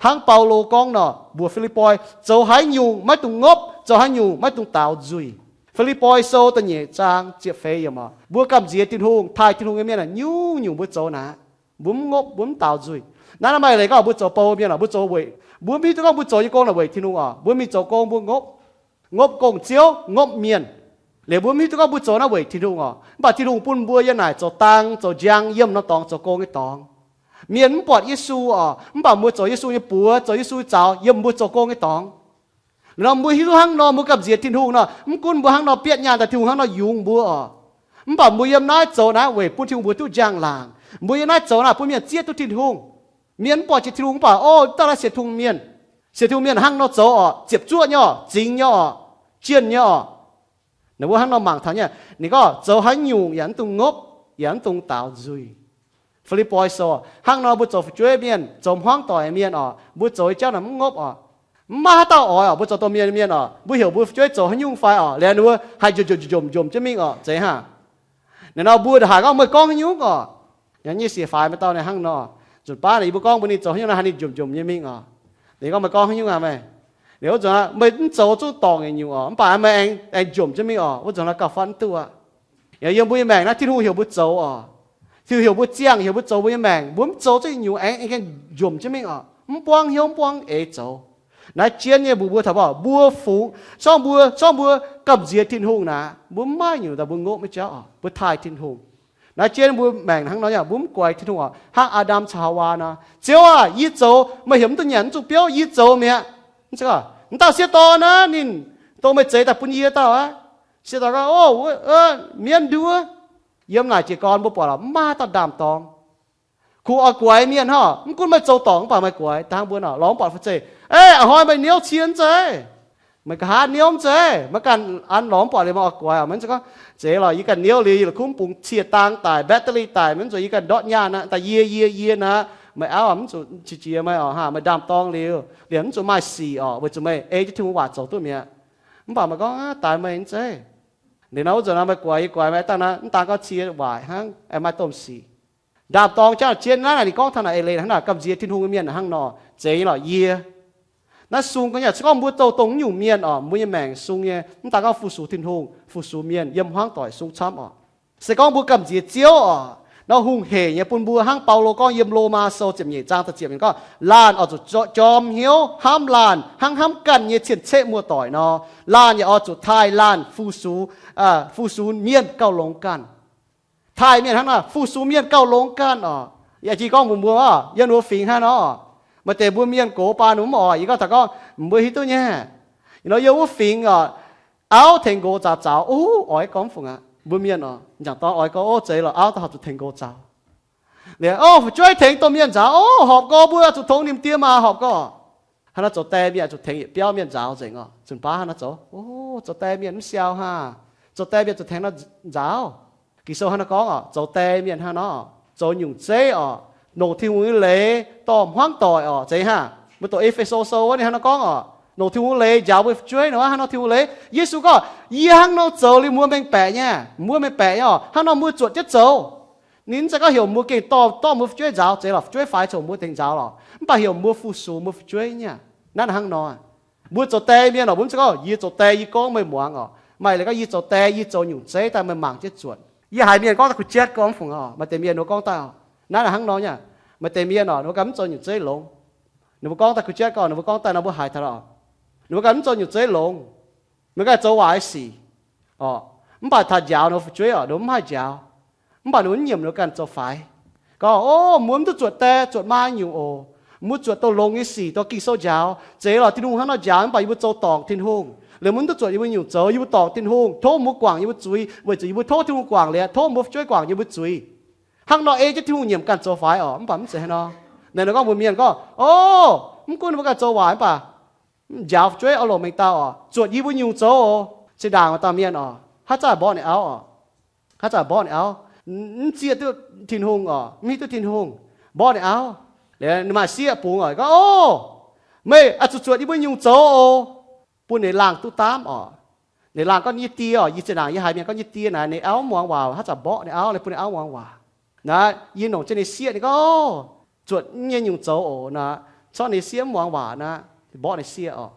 hnangv Baulo gorngv nor, mbuox Fi^lipv^poi, zoux haaix nyungc maiv dungx ngopv, Zoux haaix nyungc maiv dungx daaux nzuih. Fi^lipv^poi Sou da'nyeic zaang ziepc feix yiemc oc, mbuo gamh nziex Tin-Hungh, taaih Tin-Hungh nyei mienh, nyungc-nyungc mbuo zoux naaic, mbuo mv ngopv, mbuo mv daaux nzuih. Naaiv, naaiv maaih leiz gorngv mbuo zoux bou mienh oc, mbuo zoux weic, mbuo mv hiuv duqv gorngv mbuo zoux nyei gong naaic weic Tin-Hungh oc. Mbuo mingh zoux gong mbuo ngopv, ngopv gong-ziouv, ngopv mienh, liuz mbuo mv hiuv duqv gorngv mbuo zoux naaiv weic Tin-Hungh oc. Mv baac Tin-Hungh bun mbuo yiem naaic zoux dang, zoux njang, yiem norm dorngx zoux gong nyei dorngx. Mienh mv buatc Yesu oc, mv baac mbuo zoux Yesu nyei buoz, zoux Yesu nyei zaux, yiem mbuo zoux gong nyei dorngx. Liuz nor mbuo hiuv duqv hnangv nor, mbuo gamh nziex Tin-Hungh nor, mv gunv mbuo hnangv nor bietv nyaanh daaih Tin-Hungh hnangv nor yungz mbuo oc, mv baac mbuo yiem naaiv zoux naaiv weic bun Tin-Hungh mbuo duqv njang-laangc. Mbuo yiem naaiv zoux naaic bun mienh zieqv duqv Tin-Hungh. Mienh mv buatc jiex Tin-Hungh mv baac, o, dauh naaiv sienx Tin-Hungh mienh. Sienx Tin-Hungh mienh hnangv nor zoux oc, ziepc zuoqv nyei oc, zingx nyei oc, jienh nyei oc. Ninh mbuo hnangv nor mangc taux nyei, ninh gorngv zoux haaix nyungc yaac mv dungx ngopv, yaac mv dungx daaux nzuih. Fi^lipv^poi Sou, hnangv nor mbuo zoux fu'jueiv mienh, zoux hmuangv doic mienh oc, mbuo zoux nyei jauv naaic mv ngopv oc. Mv maaih haaix dauh oix oc, mbuo zoux domh mienh mienh oc, mbuo heuc mbuo fu'jueiv zoux haaix nyungc fai oc, liuz ninh mbuo haih njomc njomc njomc njomc jienv mingh oc, zeiz hnangv. Naaiv nor mbuo haiz gorngv meih gorngv haaix nyungc oc. Yie nyei siec faix maaih dauh ninh hnangv nor, nzunc baav naaic yie mbuo gorngv mbuox ninh zoux haaix nyungc nor, haiz ninh njomc njomc nyei mingh oc. Ninh gorngv meih gorngv haaix nyungc aqv meih? Liuz wuov nzunc meih mv zoux zuqc dorngc nyei nyungc oc, mv baac meih aengx aengx njomc jienv mingh oc, wuov nzunc nor gauh fatv mv duqv aqv. Yiem mbuo nyei maengc naaiv Tin-Hungh heuc mbuo zoux oc, Tin-Hungh heuc mbuo ziangh, heuc mbuo zoux mbuo nyei maengc, mbuo mv zoux zuqc nyungc aengx aengx gaengh njomc jienv mingh oc, mv buangv hnyouv mv buangv eix zoux. Naaiv jienv nyei mbuox mbuo taux mbuo fungx, sorng mbuo, sorng mbuo gamh nziex Tin-Hungh naaic, mbuo mv maaih nyungc daaih mbuo ngopv nyei jauv oc, mbuo taaih Tin-Hungh. Naaiv jienv mbuo maengc hnangv nor yaac mbuo mv guaix Tin-Hungh oc. Hnangv Aa^ndam caux Haawaa nor, Ziouv aah! Yie zoux, meih heuc mv duqv nyanc mv zuqc biouv, yie zoux mi'aqv. Mv dauh sieqv dorn naaiv ninh dongh meih zeix daaih bun yie dauh aqv. Sieqv dorn gorngv, o, mienv nduov, yiem naaic jiez gorn mbuo buatc lorqc, mv maaih dauh ndaam-dorng. Kungx oix guaix mienh hnangv. Mv gunv meih zoux dorngc mv baac meih guaix dangh mbuo nor, lorz mv buatc fu'zeiv. Ei, a'hnoi meih niouv cie mv zeiz? Meih nqa'haav niouv mv zeiz? Meih ganh an lorz mv buatc liuz meih oix guaix oc. Meih mv zeiz gorngv, zeiz lorqc, yie ganh niouv liuz yie la'kuqv mv bungx cie dang daic, battery daic, meih mv zuqc, yie ganh ndortv nyaanh aqv, daaih yie yie yie naaic, meih auv mv zuqc qiex jiez meih oc, hnangv meih ndaam-dorng liuz, liemh mv zuqc maaih sic oc, weic zuqc meih ei jienv Tin-Hungh waac zoux duqv mi'aqv. Mv baac meih gorngv daaix meih mv zeiz. Liuz nor wuov nzunc nor meih guaix yie guaix meih dangh naaiv, mv daan gorngv cie waaic hnangv, maaih domh sic. Ndaam-dorng jangv jienv naaiv naaic ninh gorngv taux naaic eix leiz hnangv naaic, gamh nziex Tin-Hungh nyei mienh hnangv nor, zeiz nyei lorqc yie. Naaiv sung gorngv nyei, se gorngv mbuo zoux dongh nyungc mienh oc, mbuo nyei maengc sung nyei, mv daan gorngv fu-sux Tin-Hungh, fu-sux mienh, yiem hmuangv doic sung camv oc. Se gorngv mbuo gamh nziex Ziouv oc, nor hungh heic nyei bun mbuo hnangv Baulo gorngv yiem Lomaa Sou ziepc nyeic zaang da'ziepc yiemc gorngv, laanh oix zuqc jorm hnyouv hnamv laanh hnangv hnamv ganh nyei cien-ceqv muoz-doic nor, laanh yaac oix zuqc taaih laanh fu-sux, fu-sux mienh gauh longx ganh. Taaih mienh hnangv nor, fu-sux mienh gauh longx ganh oc. Yaac jiex gorngv mbuox mbuo oc, yiem wuov fingx hnangv nor, maaih deix mbuo mienh gox baan mv oix. Yie gorngv taux gorngv mbuo hiuv duqv nyei, nor yiem wuov fingx oc, auv tengx nqox nzaaux zaux, o, oix gorngv fungc aqv. Mbuo mienh oc, m'jangc dorn oix gorngv, o, zeiz lorqc, auv daaih horpc zuqc tengx nqox nzaaux. Liuz, o, fu'jueiv tengx domh mienh nzaaux, o, horpc gorx, mbuo zuqc tongx ninh die maa horpc gorx. Hnangv naaiv zoux die mienh zuqc tengx yietc biauv mienh nzaaux nzengc oc. Zunc baav hnangv naaiv zoux, o, zoux die mienh mv siau hnangv. Zoux die mienh zuqc tengx nzaaux. Ging-Sou hnangv naaiv gorngv oc, zoux die mienh hnangv nor, zoux nyungc zeiv oc, longc Tin-Hungh nyei leiz dorh hmuangv doic oc, zeiz hnangv. Mbuo doqc E^fe^so Sou wuov ninh hnangv naaiv gorngv oc, longc Tin-Hungh leiz njaaux mbuo fu'jueiv nor, hnangv nor Tin-Hungh leiz. Yesu gorngv, yie hnangv nor zoux liuz mbuo mengh baeqc nyei, mbuo mengh baeqc nyei oc. Hnangv nor mbuo zuotc jienv zoux. Ninh mv zeiz gorngv heuc mbuo gengh dorh, dorh mbuo fu'jueiv nzaaux, zeiz lorqc, fu'jueiv faix coc mbuo tengx nzaaux lorqc, mv baac heuc mbuo fu-sux mbuo fu'jueiv nyei. Naaiv hnangv nor, mbuo zoux die mienh oc, mbuo mv zeiz gorngv yie zoux die yie gorngv meih muangx oc. Maaih leiz gorngv yie zoux die yie zoux nyungc zeiv daaih meih mangc jienv zuotc. Yie haiz mienh gorngv daaih kuh jatv gorngv fungc oc, maaih deix mienh ninh mbuo gorngv daaih oc, naaiv hnangv nor nyei. Maaih deix mienh oc, ninh mbuo ganh mv zoux nyungc zeiv longx. Ninh mbuo gorngv daaih kuh jatv gorngv, ninh mbuo gorngv daaih nor mbuo haiz taux oc. Ninh mbuo ganh mv zoux nyungc zeiv longx. Ninh mbuo ganh zoux waaic sic oc, mv baac taux njaaux ninh mbuo fu'jueiv oc, ninh mbuo mv haih njaaux. Mv baac ninh mbuo mv nyiemc ninh mbuo ganh zoux faix. Gorngv, o, mbuo mv duqv zuotc die zuotc maa nyungc oc. Mbuo zuotc dongh longx nyei sic, dongh Ging-Sou njaaux. Zeiz lorqc, Tin-Hungh hnangv nor njaaux, mv baac yie mbuo zoux dorngc Tin-Hungh. Liuz mbuo mv duqv zuotc yie mbuo nyungc zoux, yie mbuo dorngc Tin-Hungh, tov mbuo guangc yie mbuo zuiz, weic zuqc yie mbuo tov Tin-Hungh guangc liuz, tov mbuo fu'jueiv guangc yie mbuo zuiz. Hnangv nor ei jienv Tin-Hungh nyiemc ganh zoux faix oc, mv baac mv zeiz hnangv nor. Naaiv ninh gorngv mbuox mienh gorngv, o, mv gunv mbuo ganh zoux waaic mv baac njaaux fu'jueiv oix longc mengh dauh oc, zuotc yie mbuo nyungc zoux oc. Zinh ndaangc maaih dauh mienh oc, haaix zanc mborqv ninh auv oc. Haaix zanc mborqv ninh auv, mv zieqv duqv Tin-Hungh oc, mv hiuv duqv Tin-Hungh, mborqv ninh auv. Liuz ninh maaih sieqv bungx oc, gorngv, o, meih oix zuqc zuotc yie mbuo nyungc zoux oc, bun ninh laangh duqv daamv oc. Ninh laangh gorngv, yie die oc, yie zinh ndaangc yie haiz mienh gorngv yie die naaic ninh auv mv muangx waac, haaix zanc mborqv ninh auv, bun ninh auv muangx waac. Naaiv yie longc jienv ninh sieqv, ninh gorngv, o, zuotc nyei nyungc zoux oc. Naaiv corc ninh sieqv mv muangx waac naaiv, mborqv ninh sieqv oc.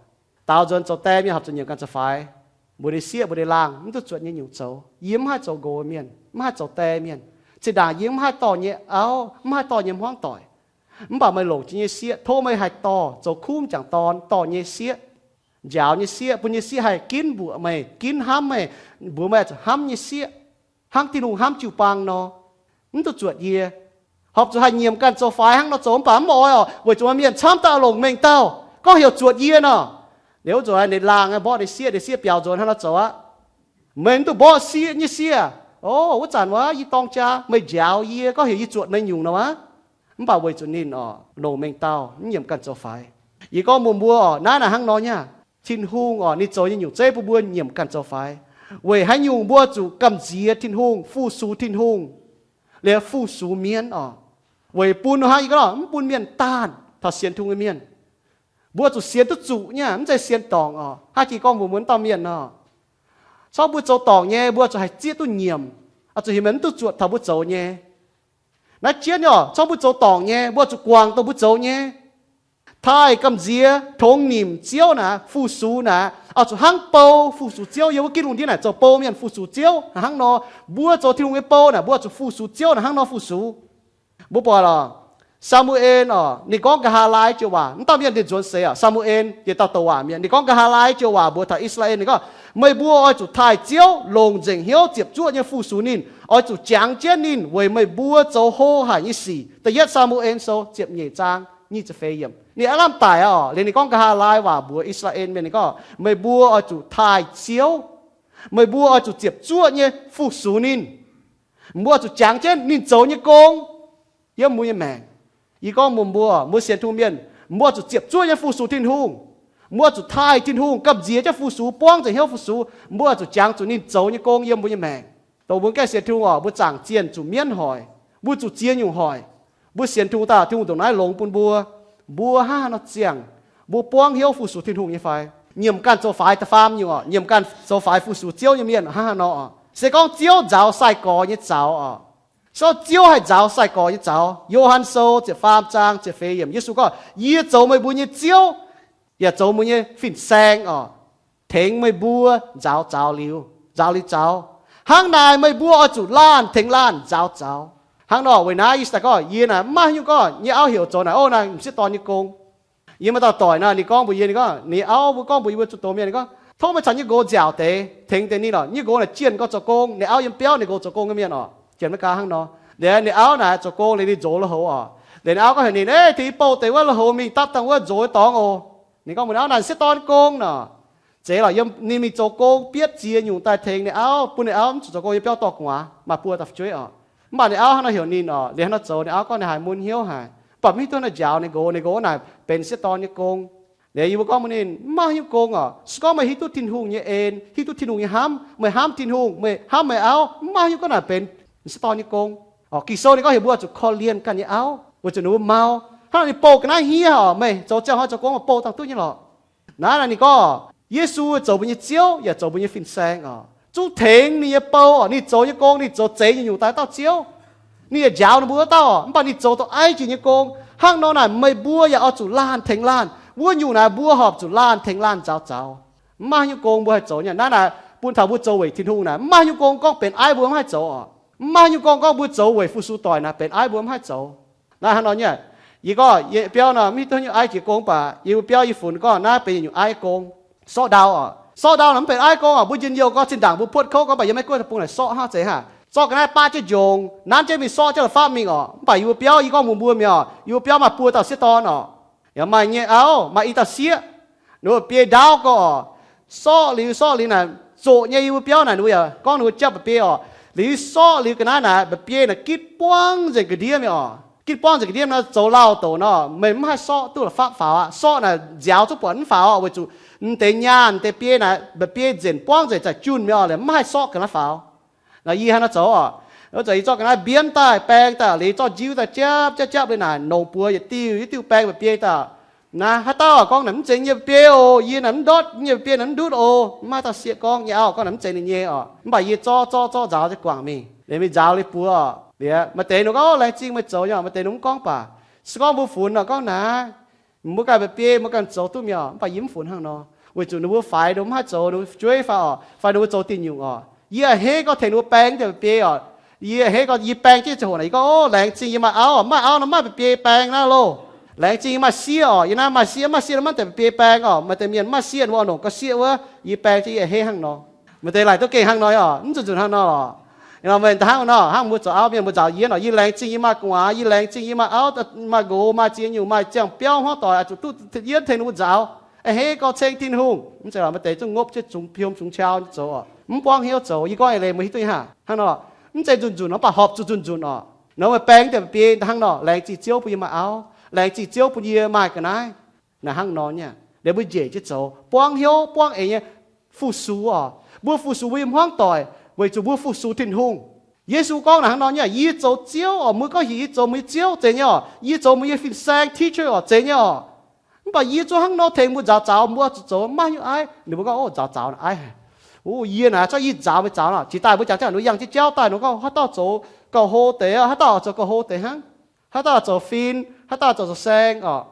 Daaux nzuonx zoux die mienh horpc zuqc nyiemc ganh zoux faix, mbuox ninh sieqv mbuox ninh laangh, mv duqv zuotc nyei nyungc zoux. Yie mv haih zoux nqox mienh, mv haih zoux die mienh, zinh ndaangc yie mv haih dorh nyei auv, mv haih dorh nyei hmuangv doic. Mv baac meih longc jienv nyei sieqv, tov meih haih dorh zoux kumv jangc dorn, dorh nyei sieqv, njaaux nyei sieqv, bun nyei sieqv haih ginv mbuoqc meih, ginv hnamv meih, mbuox meih zuqc hnamv nyei sieqv, hnangv Tin-Hungh hnamv jiu-baang nor. Mv duqv zuotc yie. Horpc zuqc haih nyiemc ganh zoux faix hnangv nor zoux, mv baac mv oix oc, weic zuqc mienh camv daaih longc mengh dauh gorngv heuc zuotc yie nor. Liuz wuov zanc ninh laangh mborqv ninh sieqv, ninh sieqv biaux nzuonx hnangv nor zoux aqv. Meih mv duqv mborqv sieqv nyei sieqv. O, wuov zanc wuov yie dorng jaa, meih njaaux yie gorngv heuc yie zuotc meih nyungc nor aqv. Mv baac weic zuqc ninh oc longc mengh dauh, mv nyiemc ganh zoux faix. Yie gorngv mbuox mbuo oc, naaiv naaic hnangv nor nyei aqv. Tin-Hungh oc, ninh zoux nyei nyungc zeiv bun mbuo nyiemc ganh zoux faix. Weic haaix nyungc mbuo zuqc gamh nziex Tin-Hungh, fu-sux Tin-Hungh, liuz fu-sux mienv oc? Weic bun hnangv yie gorngv, mv bun mienh daanh taux sienx Tin-Hungh nyei mienh. Mbuo zuqc sienx duqv zuqc nyei, mv zeiz sienx dorngc oc. Hnangv jiex gorngv mbuox mbuo wuov dauh mienh nor, corc mbuo zoux dorngc nyei, mbuo zuqc haih zieqv duqv nyiemc, oix zuqc heuc mienh mv duqv zuotc taux mbuo zoux nyei. Naaiv jienv nyei oc, corc mbuo zoux dorngc nyei, mbuo zuqc guangc dongh mbuo zoux nyei. Taaih gamh nziex tongx nimc Ziouv naaic, fu-sux naaic, oix zuqc hnangv bou fu-sux Ziouv. Yiem wuov Giduc ndiev naaic zoux bou mienh fu-sux Ziouv hnangv nor. Mbuo zoux Tin-Hungh nyei bou naaic, mbuo zuqc fu-sux Ziouv naaic hnangv nor fu-sux. Mbuo buatc oc, Saa^mu^en oc, ninh gorngv nqa'haav laai joux waac, wuov dauh mienh ninh nzuonx seix oc. Saa^mu^en yietc dauh douc waac mienh, ninh gorngv nqa'haav laai joux waac mbuox taux I^saa^laa^en, ninh gorngv, meih mbuo oix zuqc taaih Ziouv, longc nzengc hnyouv ziepc zuoqv nyei fu-sux ninh, oix zuqc jangx jienv ninh weic meih mbuo zoux hlo haic nyei sic. Da'yietv Saa^mu^en Sou ziepc nyeic zaang nyic ziepc feix yiemc. Ninh aav lamh daic oc, liuz ninh gorngv nqa'haav laai waac mbuox I^saa^laa^en mienh, ninh gorngv, meih mbuo oix zuqc taaih Ziouv. Meih mbuo oix zuqc ziepc zuoqv nyei fu-sux ninh. Mbuo oix zuqc jangx jienv ninh zoux nyei gong yiem mbuo nyei maengc. Yie gorngv mbuox mbuo, mbuo sienx Tin-Hungh mienh, mbuo oix zuqc ziepc zuoqv nyei fu-sux Tin-Hungh. Mbuo oix zuqc taaih Tin-Hungh, gamh nziex jienv fu-sux, buangv nzengc hnyouv fu-sux. Mbuo oix zuqc jangx zuqc ninh zoux nyei gong yiem mbuo nyei maengc. Dongh mbuo ganh sienx Tin-Hungh oc, mbuo zaangc zienh zuqc mienv hoic, mbuo zuqc ziex nyungc hoic. Mbuo sienx Tin-Hungh daaih, Tin-Hungh ndongc naaiv longx bun mbuo. Mbuo hnangv haaix nor ziangh? Mbuo buangv hnyouv fu-sux Tin-Hungh nyei fai? Nyiemc ganh zoux faix da'faam nyungc oc, nyiemc ganh zoux faix fu-sux Ziouv nyei mienh hnangv haaix nor oc? Se gorngv Ziouv nzaaux sai-gorx nyei zaux oc. Se gorngv Ziouv haih nzaaux sai-gorx nyei zaux, Yo^han Sou ziepc faam zaang ziepc feix yiemc, Yesu gorngv, yie zoux meih mbuo nyei Ziouv, yaac zoux mbuo nyei fin-saeng oc, tengx meih mbuo nzaaux zaux liuz, nzaaux liuz zaux. Hnangv naaic meih mbuo oix zuqc laanh tengx laanh nzaaux zaux. Hnangv nor weic naaiv yie daaih gorngv, yie naaic mv maaih nyungc gorngv nyei auv heuc zoux naaic, o, naaic m'sieqv dorn nyei gong. Yie maaih dauh doic naaic, ninh gorngv mbuox yie, ninh gorngv ninh auv mbuo gorngv mbuox yie mbuo zuqc doz mienh, ninh gorngv, tov meih caux nyei nqox nziaauc deix tengx deix ninh oc. Nyei nqox naaic jienh gorngv zoux gong, ninh auv yiem biauv, ninh nqox zoux gong nyei mienh oc. Jienh maiv gaax hnangv nor. Liuz ninh auv naaic zoux gong liuz ninh nzox lui-houx oc. Liuz ninh auv gorngv heuc ninh, ei, tengx yie bouh deix wuov lui-houx mingh dapv dangh wuov nzox nyei dorngx oc. Ninh gorngv mbuox ninh auv naaic, m'sieqv dorn nyei gong nor. Zeiz lorqc, yiem ninh mingh zoux gong bietv ziex nyungc daaih tengx ninh auv, bun ninh auv mv zuqc zoux gong, yiem biauv dorh gu'nguaaz maaih buo daaih fu'jueiv oc. Mv baac ninh auv hnangv nor heuc ninh oc, liuz hnangv nor zoux, ninh auv gorngv ninh haiz mun hnyouv haic, mv baac mv hiuv duqv nor njaaux ninh nqox. Ninh nqox naaic benx m'sieqv dorn nyei gong. Liuz yie mbuo gorngv mbuox ninh, mv maaih nyungc gong oc. Se gorngv meih hiuv duqv Tin-Hungh nyei en, hiuv duqv Tin-Hungh nyei hnamv, meih hnamv Tin-Hungh, meih hnamv meih auv, mv maaih nyungc gorngv naaic benx m'sieqv dorn nyei gong. Oc, Ging-Sou ninh gorngv heuc mbuo zuqc korv-lienh ganh nyei auv weic zuqc ninh mbuo mau. Hnangv naaic ninh bouh ga'naaiv hniev oc, meih zoux ziangh hoc zoux gong bouh dangh duqv nyei lorqc. Naaiv naaic ninh gorngv, Yesu zoux mbuo nyei Ziouv yaac zoux mbuo nyei fin-saeng oc. Zungv tengx ninh nyei bou oc, ninh zoux nyei gong, ninh zoux zeix nyei nyungc daaih dauh Ziouv. Ninh yaac njaaux ninh mbuo wuov dauh oc, mv baac ninh zoux dongh aiv jiex nyei gong. Hnangv nor naaic meih mbuo yaac oix zuqc laanh tengx laanh. Wuov nyungc naaic mbuo horpc zuqc laanh tengx laanh nzaaux zaux. Mv maaih nyungc gong mbuo haih zoux nyei. Naaiv naaic bun taux mbuo zoux weic Tin-Hungh naaic, mv maaih nyungc gong gorngv benx aiv mbuo mv haih zoux oc. Mv maaih nyungc gong gorngv mbuo zoux weic fu-sux doic naaic benx aiv mbuo mv haih zoux. Naaiv hnangv nor nyei. Yie gorngv yie biauv nor mv hiuv duqv nyungc aiv jiex gong, mv baac yie mbuo biauv yie funx gorngv naaiv benx yietc nyungc aiv gong. Sortv ndau oc. Sortv ndau naaic mv benx aiv gong oc. Mbuo njien-youh gorngv zinh ndaangc mbuo puotv kouv gorngv, mv baac yiem Meiv Guoqv deic-bung naaic sortv hnangv zeiz hnangv. Sortv ga'naaiv baav jienv njongx, nanv jienv mingh sortv jienv la'fapv mingh oc. Mv baac yie mbuo biauv yie gorngv mbuox mbuo mi'aqv oc, yie mbuo biauv maaih buo dauh sieqv dorn oc. Yaac maaih nyei auv, maaih i dauh sieqv. Ninh mbuo biei ndaauv gorx oc. Sortv liuz sortv liuz naaic zoqc nyei, yie mbuo biauv naaic ninh mbuo yaac gorngv ninh mbuo japv mba'biei oc. Liuz sortv liuz ga'naaiv naaic mba'biei naaic gitv buangv nzengc ga'ndiev mi'aqv oc. Gitv buangv nzengc ga'ndiev nor, zoux lauh douc nor, meih mv haih sortv duqv la'fapv faaux aqv. Sortv naaic nziaaux zungv buatc mv faaux oc, weic zuqc m'deix nyaanh m'deix biei naaic mba'biei nzenc buangv nzengc za'gengh junh mi'aqv oc, liuz mv haih sortv ga'naaiv faaux. Naaic yie hnangv naaiv zoux oc. Wuov zanc yie zorqv ga'naaiv mbienv daaih, baeng daaih, liuz zorqv njiuv daaih japv japv japv liuz naaic, nongc buoz yietc diuh yietc diuh baeng mba'biei daaih. Naaiv haaix dauh gorngv naaic mv zeiz yie nyei mba'biei oc, yie naaic mv ndortv, yie nyei mba'biei naaic mv ndutv oc. Mv maaih dauh sieqv gorngv, nyei auv gorngv naaic mv zeiz ninh nyei oc. Mv baac yie zorqv zorqv zorqv nzaaux jienv guangc mingh, liuz mingh nzaaux liuz buoz oc. Liuz maaih deix ninh gorngv, laengz zingh meih zoux nyei oc. Maaih deix ninh mv gorngv baac, se gorngv mbuo funx nor gorngv naaic, mbuo ganh mba'biei mbuo ganh zoux duqv mi'aqv. Mv baac yie mv funx hnangv nor. Weic zuqc ninh mbuo faix, ninh mbuo maiv haih zoux ninh mbuo fu'jueiv fai oc, fai ninh mbuo zoux diuh nyungc oc. Yie a'hneiv gorngv tengx ninh mbuo baeng deix biei oc. Yie a'hneiv gorngv yie baeng jienv ziangh hoc naaic, yie gorngv, Ov, laengz zingh yie maaih auv oc, maaih auv nor maaih biei biei baeng naaiv loh. Laengz zingh yie maaih sieqv oc, yie naaiv maaih sieqv, maaih sieqv nor maaih deix biei baeng oc. Maaih deix mienh maaih sieqv, ninh mbuo oix longc gauh sieqv wuov, yie baeng jienv yie a'hneiv hnangv nor. Maaih deix laaic duqv gengh hnangv nor oc, mv zuqc nzunc hnangv nor lorqc. Meih hnangv nor, hnangv mbuo zoux auv mienh mbuo nzaaux yienv oc, yie laengz zingh yie maaih gu'nguaaz, yie laengz zingh yie maaih auv, maaih nqox, maaih ziex nyungc, maaih ziangh biauv hmuangv doic, oix zuqc duqv yienv tengx ninh mbuo nzaaux. A'hneiv gorngv ceng Tin-Hungh, mv zeiz lorqc, maaih deix zungv ngopv jienv zungx piom zungx qau nyei zoux oc, mv buangv hnyouv zoux. Yie gorngv eix leiz meih hiuv duqv nyei hnangv. Hnangv nor, mv zeiz nzunc nzunc nor, mv baac horpc zuqc nzunc nzunc oc. Nor meih baeng deix biei hnangv nor, laengz zingh Ziouv bun yie maaih auv, laengz zingh Ziouv bun yie maaih ga'naaiv. Naaiv hnangv nor nyei, liuz mbuo njiec jienv zoux, buangv hnyouv buangv eix nyei fu-sux oc. Mbuo fu-sux mbuo nyei hmuangv doic weic zuqc mbuo fu-sux Tin-Hungh. Yesu gorngv naaiv hnangv nor nyei, Yie zoux Ziouv oc, mbuo gorngv heuc yie zoux mbuo nyei Ziouv, zeiz nyei oc. Yie zoux mbuo nyei fin-saeng, teacher oc, zeiz nyei oc. Mv baac yie zungv hnangv nor tengx mbuo nzaaux zaux, mbuo zuqc zoux maiv hiuv aiv. Ninh mbuo gorngv, Ov, nzaaux zaux naaiv aiv haic. Ov, yie naaic zorqv yie nzaaux meih zaux nor. Cingx daaih mbuo jangx jienv ninh mbuo yangh jienv jauv daaih, ninh mbuo gorngv, Haaix dauh zoux gauh hlo deix, haaix dauh zoux gauh hlo deix hnangv. Haaix dauh zoux fin, haaix dauh zoux zoux saeng oc.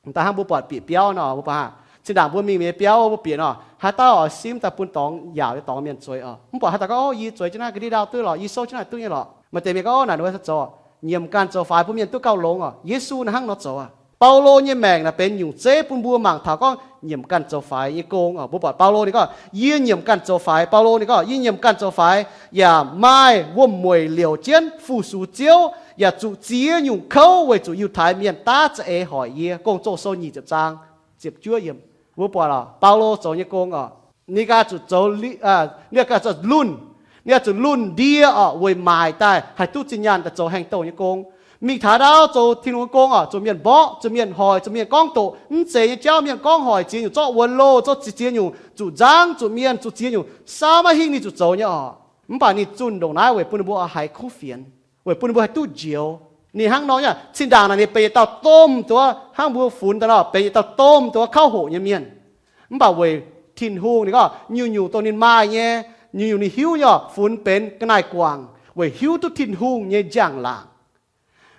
Daaih hnangv mbuo buatc bieqc biauv nor, mbuo buatc, zinh ndaangc mbuo mingh nyei biauv mbuo bieqc nor, haaix dauh oix simv daaih bun dorngx yaauc nyei dorngx mienh zueiz oc. Mv buatc haaix dauh gorngv, Ov, yie zueiz jienv naaiv ga'ndiev ndau duqv lorqc, yie souv jienv naaiv duqv nyei lorqc. Maaih deix mienh gorngv, Ov, naaic ninh mbuo zoux nyiemc ganh zoux faix, bun mienh duqv gauh longx oc. Yesu naaiv hnangv nor zoux aqv. Baulo nyei maengc naaic benx nyungc zeiv bun mbuo mangc taux gorngv nyiemc ganh zoux faix nyei gong oc. Mbuo buatc Baulo ninh gorngv, Yie nyiemc ganh zoux faix. Baulo ninh gorngv, Yie nyiemc ganh zoux faix, yaac maaih wuom-mueic liouc jienv fu-sux Ziouv, yaac zuqc ziex nyungc kouv weic zuqc Yiutai Mienh daav za'eix hoic yie. Gong-Zoh sou nyic ziepc zaang ziepc juov yiem. Mbuo buatc oc, Baulo zoux nyei gong oc, ninh ganh zuqc zoux, ninh ganh zuqc lunh, ninh ganh zuqc lunh ndie oc, weic maaic daaih haih duqv zinh nyaanh daaih zoux haengh douh nyei gong. Mingh taux ndau zoux Tin-Hungh nyei gong oc, zuqc mienh mborqv, zuqc mienh hoic, zuqc mienh gorngv doqc, mv zeiz nyei jauv mienh gorngv hoic, ziex nyungc zorqv wuonx loh, zorqv ziex nyungc zuqc nzangv, zuqc mienh, zuqc ziex nyungc, saau maiv hingh ninh zuqc zoux nyei oc. Mv baac ninh zunh ndongc naaiv weic bun ninh mbuo haih kuv fienx, weic bun ninh mbuo haih duqv njoux. Ninh hnangv nor nyei, zinh ndaangc naaic ninh benx yietc dauh domh duqv, hnangv mbuo funx daaih nor, benx yietc dauh domh duqv kauv hoqc nyei mienh. Mv baac weic Tin-Hungh ninh gorngv, nyungc-nyungc dongh ninh maaih nyei, nyungc-nyungc ninh hiuv nyei oc, funx benx ga'naaiv-guangc weic hiuv duqv Tin-Hungh nyei njang-laangc.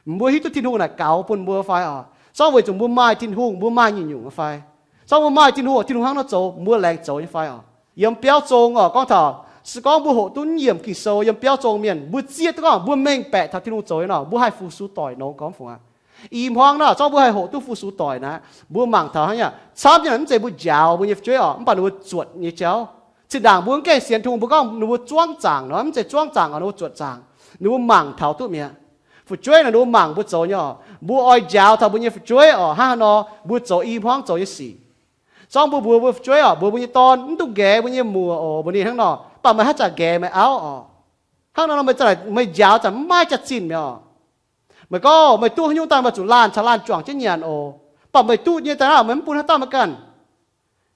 Mbuo hiuv duqv Tin-Hungh naaic gaux bun mbuo fai oc? Zorqv weic zuqc mbuo maaih Tin-Hungh, mbuo maaih nyungc-nyungc fai? Zorqv mbuo maaih Tin-Hungh, Tin-Hungh hnangv nor zoux, mbuo laengz zoux nyei fai oc? Yiem biauv zong oc, gorngv taux se gorngv mbuo hoqc duqv yiemc Ging-Sou yiem biauv zong mienh, mbuo zieqv duqv gorngv mbuo mengh baeqc taux Tin-Hungh zoux nyei nor, mbuo haih fu-sux doic nongx gormx fungc aqv. I hmuangv naaic zorqv mbuo haih hoqc duqv fu-sux doic naaic, mbuo mangc taux hnangv yaac camv nyei, mv zeiz mbuo njaaux mbuo nyei fu'jueiv oc, mv baac ninh mbuo zuotc nyei jauv. Zinh ndaangc mbuo mv gaengh sienx Tin-Hungh, mbuo gorngv ninh mbuo zuangv zaangc nor, mv zeiz zuangv zaangc oc, ninh mbuo zuotc zaangc. Ninh mbuo mangc taux duqv mi'aqv. Fu'jueiv naaic ninh mbuo mangc mbuo zoux nyei oc. Mbuo oix njaaux taux mbuo nyei fu'jueiv oc, hnangv haaix nor mbuo zoux i hmuangv zoux nyei sic. Zorqv mbuo mbuox mbuo fu'jueiv oc, mbuox mbuo nyei dorn, Mv dungx nqaex mbuo nyei muoc oc, mbuox ninh hnangv nor, mv baac meih haaix zanc nqaex meih auv oc. Hnangv nor meih, meih njaaux zanc mv maaih jaax-zinh mi'aqv oc. Meih gorngv meih duqv haaix nyungc daaih meih zuqc laanh caux laanh juangc jienv nyanc oc. Mv baac meih duqv nyei daaih naaic meih mv bun haaix dauh maiv ganh.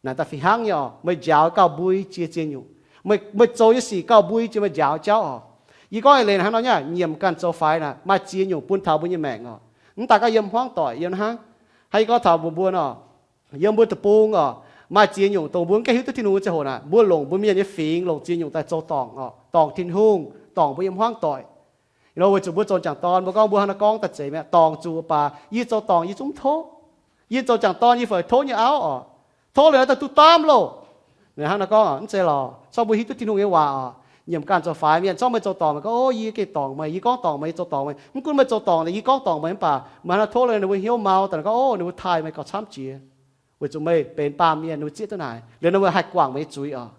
Naaic daaih fih hnangv nyei oc. Meih njaaux gauh mbui jiex ziex nyungc. Meih, meih zoux nyei sic gauh mbui jiex meih njaaux jauv oc. Yie gorngv eix leiz hnangv nor nyei, nyiemc ganh zoux faix naaic maaih ziex nyungc bun taux mbuo nyei maengc oc. Mv daaih gorngv yiem hmuangv doic yiem hnangv. Hnangv yie gorngv taux mbuo mbuo nor, yiem mbuo deic-bung oc, maaih ziex nyungc dongh mbuo mv gaengh hiuv duqv Tin-Hungh nyei ziangh hoc naaic, mbuo longc mbuo mienh nyei fingx longc ziex nyungc daaih zoux dorngc oc, dorngc Tin-Hungh, dorngc mbuo nyei hmuangv doic. Nor weic zuqc mbuo zoux m'jangc dorn, mbuo gorngv mbuo hnangv naaiv gorngv daaih zeiz mi'aqv, dorngc zuqc baac yie zoux dorngc yie zungv mv tov. Yie zoux m'jangc dorn yie fai tov nyei auv oc. Tov liuz naaiv daaih duqv daamv loh. Hnangv naaiv gorngv mv zeiz lorqc. Zorqv mbuo hiuv duqv Tin-Hungh nyei waac oc, nyiemc ganh zoux faix mienh. Zorqv meih zoux dorngc meih gorngv, Ov, yie gengh dorngc meih, yie gorngv dorngc meih, yie zoux dorngc meih. Mv gunv meih zoux dorngc naaic, yie gorngv dorngc meih mv baac meih hnangv naaiv tov liuz ninh mbuo hnyouv mau daaih gorngv, Ov, ninh mbuo taaih meih gauh camv jiex. Weic zuqc meih benx baamh mienh, ninh mbuo zieqv duqv naaic, liuz ninh mbuo haih guangc meih nyei zuiz oc.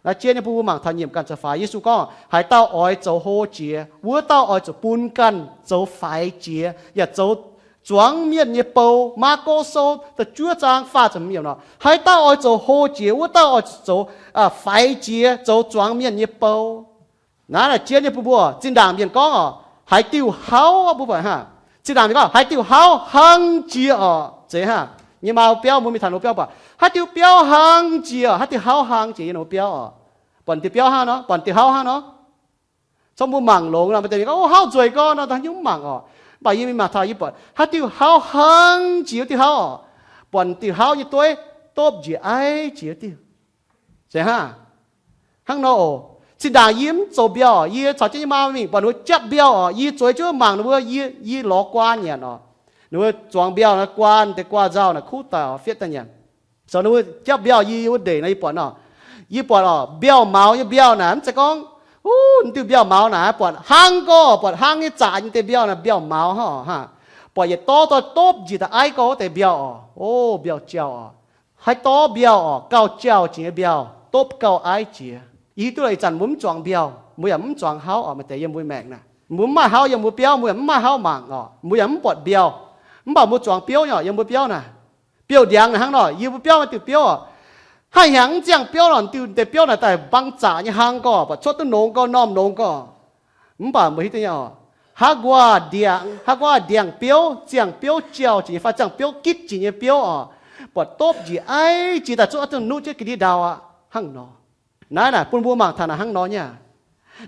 Naaiv jienv nyei bun mbuo mangc taux nyiemc ganh zoux faix. Yesu gorngv, Haaix dauh oix zoux hlo jiex, wuov dauh oix zuqc bun ganh zoux faix jiex, yaac zoux zuangx mienh nyei bou. Maako Sou da'juov zaang faah ziepc hmz yiemc nor, haaix dauh oix zoux hlo jiex, wuov dauh oix zuqc zoux faix jiex, zoux zuangx mienh nyei bou. Naaiv naaic jienv nyei bun mbuo, zinh ndaangc mienh gorngv oc, haaix diuh hauv, mbuo buatc hnangv. Zinh ndaangc mienh gorngv haaix diuh hauv hlang jiex oc, zeiz hnangv. Nyei maa biauv mbuo mingh taux ninh biauv buatc haaix diuh biauv hlang jiex, haaix diuh hauv hlang jiex yiem ninh biauv oc. Buatc diuh biauv hnangv nor, buatc diuh hauv hnangv nor. Zorqv mbuo mangc longx nor, maaih deix mienh gorngv, Ov, hauv nzueic gorn nor, daaih nyungc mangc oc. Mv baac yie mingh mangc taux yie buatc haaix diuh hauv hlang jiex wuov diuh hauv oc. Buatc diuh hauv nyei dueiv dopv njiec aiv jiex wuov diuh. Zeiz hnangv. Hnangv nor oc. Zinh ndaangc yie mv zoux mbiauh, yie caux jienv yie maa mingh buatc ninh mbuo japv mbiauh oc, yie zueiz jienv mangc ninh mbuo, yie, yie lorz guaa nyanc oc. Ninh mbuo zuangx mbiauh naaiv guaa, deix guaa nzauh naaic kuv daaih oc, fietv daaih nyanc. Zoux ninh mbuo jauv mbiauh yie wuov ndeic nor yie buatc nor, yie buatc oc, mbiauh maux nyei mbiauh naaic mv zeiz gorngv, uv, diuh mbiauh maux naaic buatc hnangv gorngv, buatc hnangv nyei zaqc nyei deix mbiauh naaic, mbiauh maux hnangv oc. Buatc yietc dorv dorh dopv njiec daaih aiv gorx wuov deix mbiauh oc. O, mbiauh jauh oc. Haaix dorv mbiauh oc, gauh jauh jiex nyei mbiauh, dopv gauh aiv jiex. Yie hiuv duqv lorqc, ih zanc mbuo mv zuangx mbiauh, mbuo yaac mv zuangx hlauv oc. Maaih deix yiem mbuo maengc naaic, mbuo mv maaih hlauv yiem mbuo biauv, mbuo yaac mv maaih hlauv mangc oc, mbuo yaac mv buatc mbiauh. Mv baac mbuo zuangx biouv nyei oc, yiem mbuo biauv naaic. Biouv-ndiangx naaic hnangv nor, yie mbuo biauv maaih diuh biouv oc. Haaix hnyangx mv ziangh biouv nor, diuh deix biouv naaic daaih mbang zaqc nyei hnangv gorx, buatc cuotv duqv nongx gorx, normh nongx gorx. Mv baac mbuo hiuv duqv nyei oc, hnangv nquaah ndiangx, hnangv nquaah ndiangx-biouv, ziangh biouv jauh jiex nyei fai ziangh biouv gitv jiex nyei biouv oc, buatc dopv njiec aiv jiex daaih cuotv duqv nuqv jienv ga'ndiev ndau aqv hnangv nor. Naaiv naaic bun mbuo mangc taux naaic hnangv nor nyei.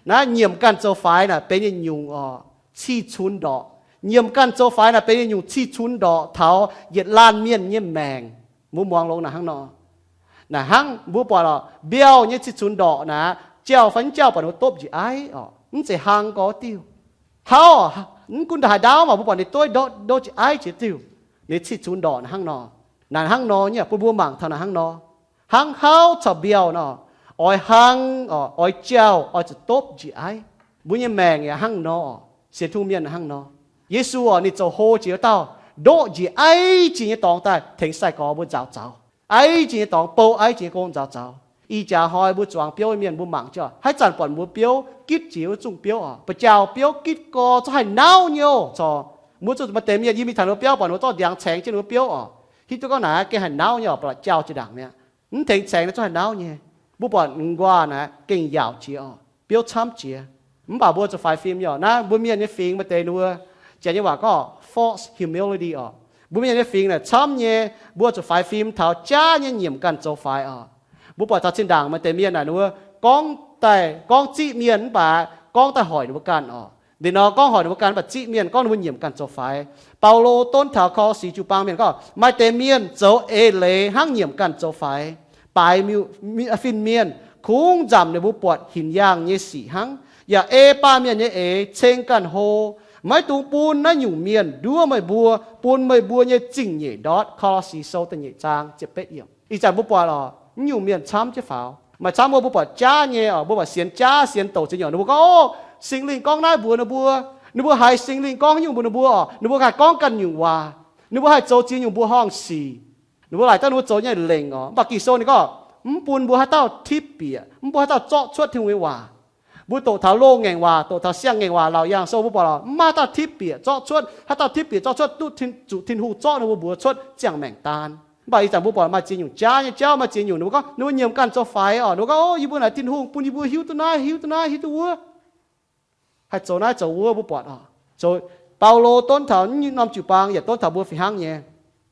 Naaiv nyiemc ganh zoux faix naaic benx yietc nyungc oc, cih cunx ndorqc. Nyiemc ganh zoux faix naaic benx yietc nyungc cih cunx ndorqc taux yietc laanh mienh nyei maengc. Mbuo muangx longx naaic hnangv nor. Naaic hnangv mbuo buatc oc, mbiauh nyei cih cunx ndorqc naaic, jauh fai mv jauh buatc ninh mbuo dopv njiec aiv oc. Mv zeiz hlaang gorx diuh. Hlauv, mv gunv ndaaih haaix ndaauv maah, mbuo buatc ninh dopv, dopv njiec aiv jiex diuh. Ninh cih cunx ndorqc naaic hnangv nor. Naaic hnangv nor nyei, bun mbuo mangc taux naaic hnangv nor. Hnangv hlauv caux mbiauh nor, oix hlaang oc, oix jauh, oix zuqc dopv njiec aiv. Mbuo nyei maengc yaac hnangv nor oc. Sienx Tin-Hungh mienh hnangv nor. Yesu oc, ninh zoux hlo jiex wuov dauh, ndoqv njiec aiv jiex nyei dorngx daaih tengx sai-gorx mbuo nzaaux zaux. Aiv jiex nyei dorngx, bou aiv jiex nyei gong nzaaux zaux. Ih jaax hnoi mbuo zuangx biouv mienh mbuo mangc jienv, haaix zanc buatc mbuo biouv gitv jiex wuov zungh biouv oc, ba'jauh biouv gitv gorx, zungv haih nauv nyei oc. Corc, mbuo zuqc maaih deix mienh yie mingh taux ninh mbuo biauv buatc ninh mbuo zorqv ndiangx caengx jienv ninh mbuo biauv oc, hiuv duqv gorngv naaic gengh haih nauv nyei oc, ba'laqc jauh jiex ndaangc mi'aqv. Mv tengx caengx naaiv zungv haih nauv nyei. Mbuo buatc m'nqua naaic gengh yaauc jiex oc, biouv camv jiex. Mv baac mbuo zuqc faix fim nyei oc. Naaiv mbuo mienh nyei fingx maaih deix ninh mbuo, Janx nyei waac gorngv false humility oc. Mbuo mienh nyei fingx naaic camv nyei, mbuo zuqc faix fim taux jaav nyei nyiemc ganh zoux faix oc. Mbuo buatc taux zinh ndaangc maaih deix mienh naaic ninh mbuo gorngv daaih gorngv ziqv mienh mv baac gorngv daaih hoic ninh mbuo ganh oc. Ninh nor gorngv hoic ninh mbuo ganh mv baac ziqv mienh gorngv ninh mbuo nyiemc ganh zoux faix. Baulo donv taux Ko^lo^si jiu-baang mienh gorngv, maaih deix mienh zoux eix leiz hnangv nyiemc ganh zoux faix, baaix fin-mienh, kungx nzamc ninh mbuo buatc hinc yaangh nyei sic hnangv, yaac ei baamh mienh nyei eix ceng ganh hlo. Maiv dungx bun naaiv nyungc mienh nduov meih mbuo, bun meih mbuo nyei zingh nyeic ndortv. Ko^lo^si Sou da'nyeic zaang ziepc betv yiemc. Ih zanc mbuo buatc oc, naaiv nyungc mienh camv jienv faaux. Maaih camv wuov mbuo buatc jaav nyei oc, mbuo buatc sienx jaav sienx douc ziex nyungc, ninh mbuo gorngv, o, Singx Lingh gorngv naaiv mbuox ninh mbuo, ninh mbuo haiz Singx Lingh gorngv nyungc mbuox ninh mbuo oc, ninh mbuo haih gorngv ganh nyungc waac, ninh mbuo haih zoux ziex nyungc mbuoqc horngh sic. Ninh mbuo laaic dauh ninh mbuo zoux nyei lengc oc. Mv baac Ging-Sou ninh gorngv, mv bun mbuo haaix dauh tipv bieqc, mv bun haaix dauh zorqv cuotv Tin-Hungh nyei waac. Mbuo doqc taux loz-ngaengc waac, doqc taux siang-ngaengc waac, Laauc Yaangh Sou mbuo buatc oc, mv maaih haaix dauh tipv bieqc zorqv cuotv. Haaix dauh tipv bieqc zorqv cuotv duqv zuqc Tin-Hungh zorqv ninh mbuo mbuox cuotv ziangh maengc daan. Mv baac ih zanc mbuo buatc maaih ziex nyungc jaav nyei jauv, maaih ziex nyungc ninh mbuo gorngv ninh mbuo nyiemc ganh zoux faix oc. Ninh mbuo gorngv, o, yie mbuo naaic Tin-Hungh bun yie mbuo hiuv duqv naaiv hiuv duqv naaiv hiuv duqv wuov, haih zoux naaiv zoux wuov. Mbuo buatc oc, zoux Baulo donv taux norm jiu-baang yaac donv taux mbuo fih hnangv nyei.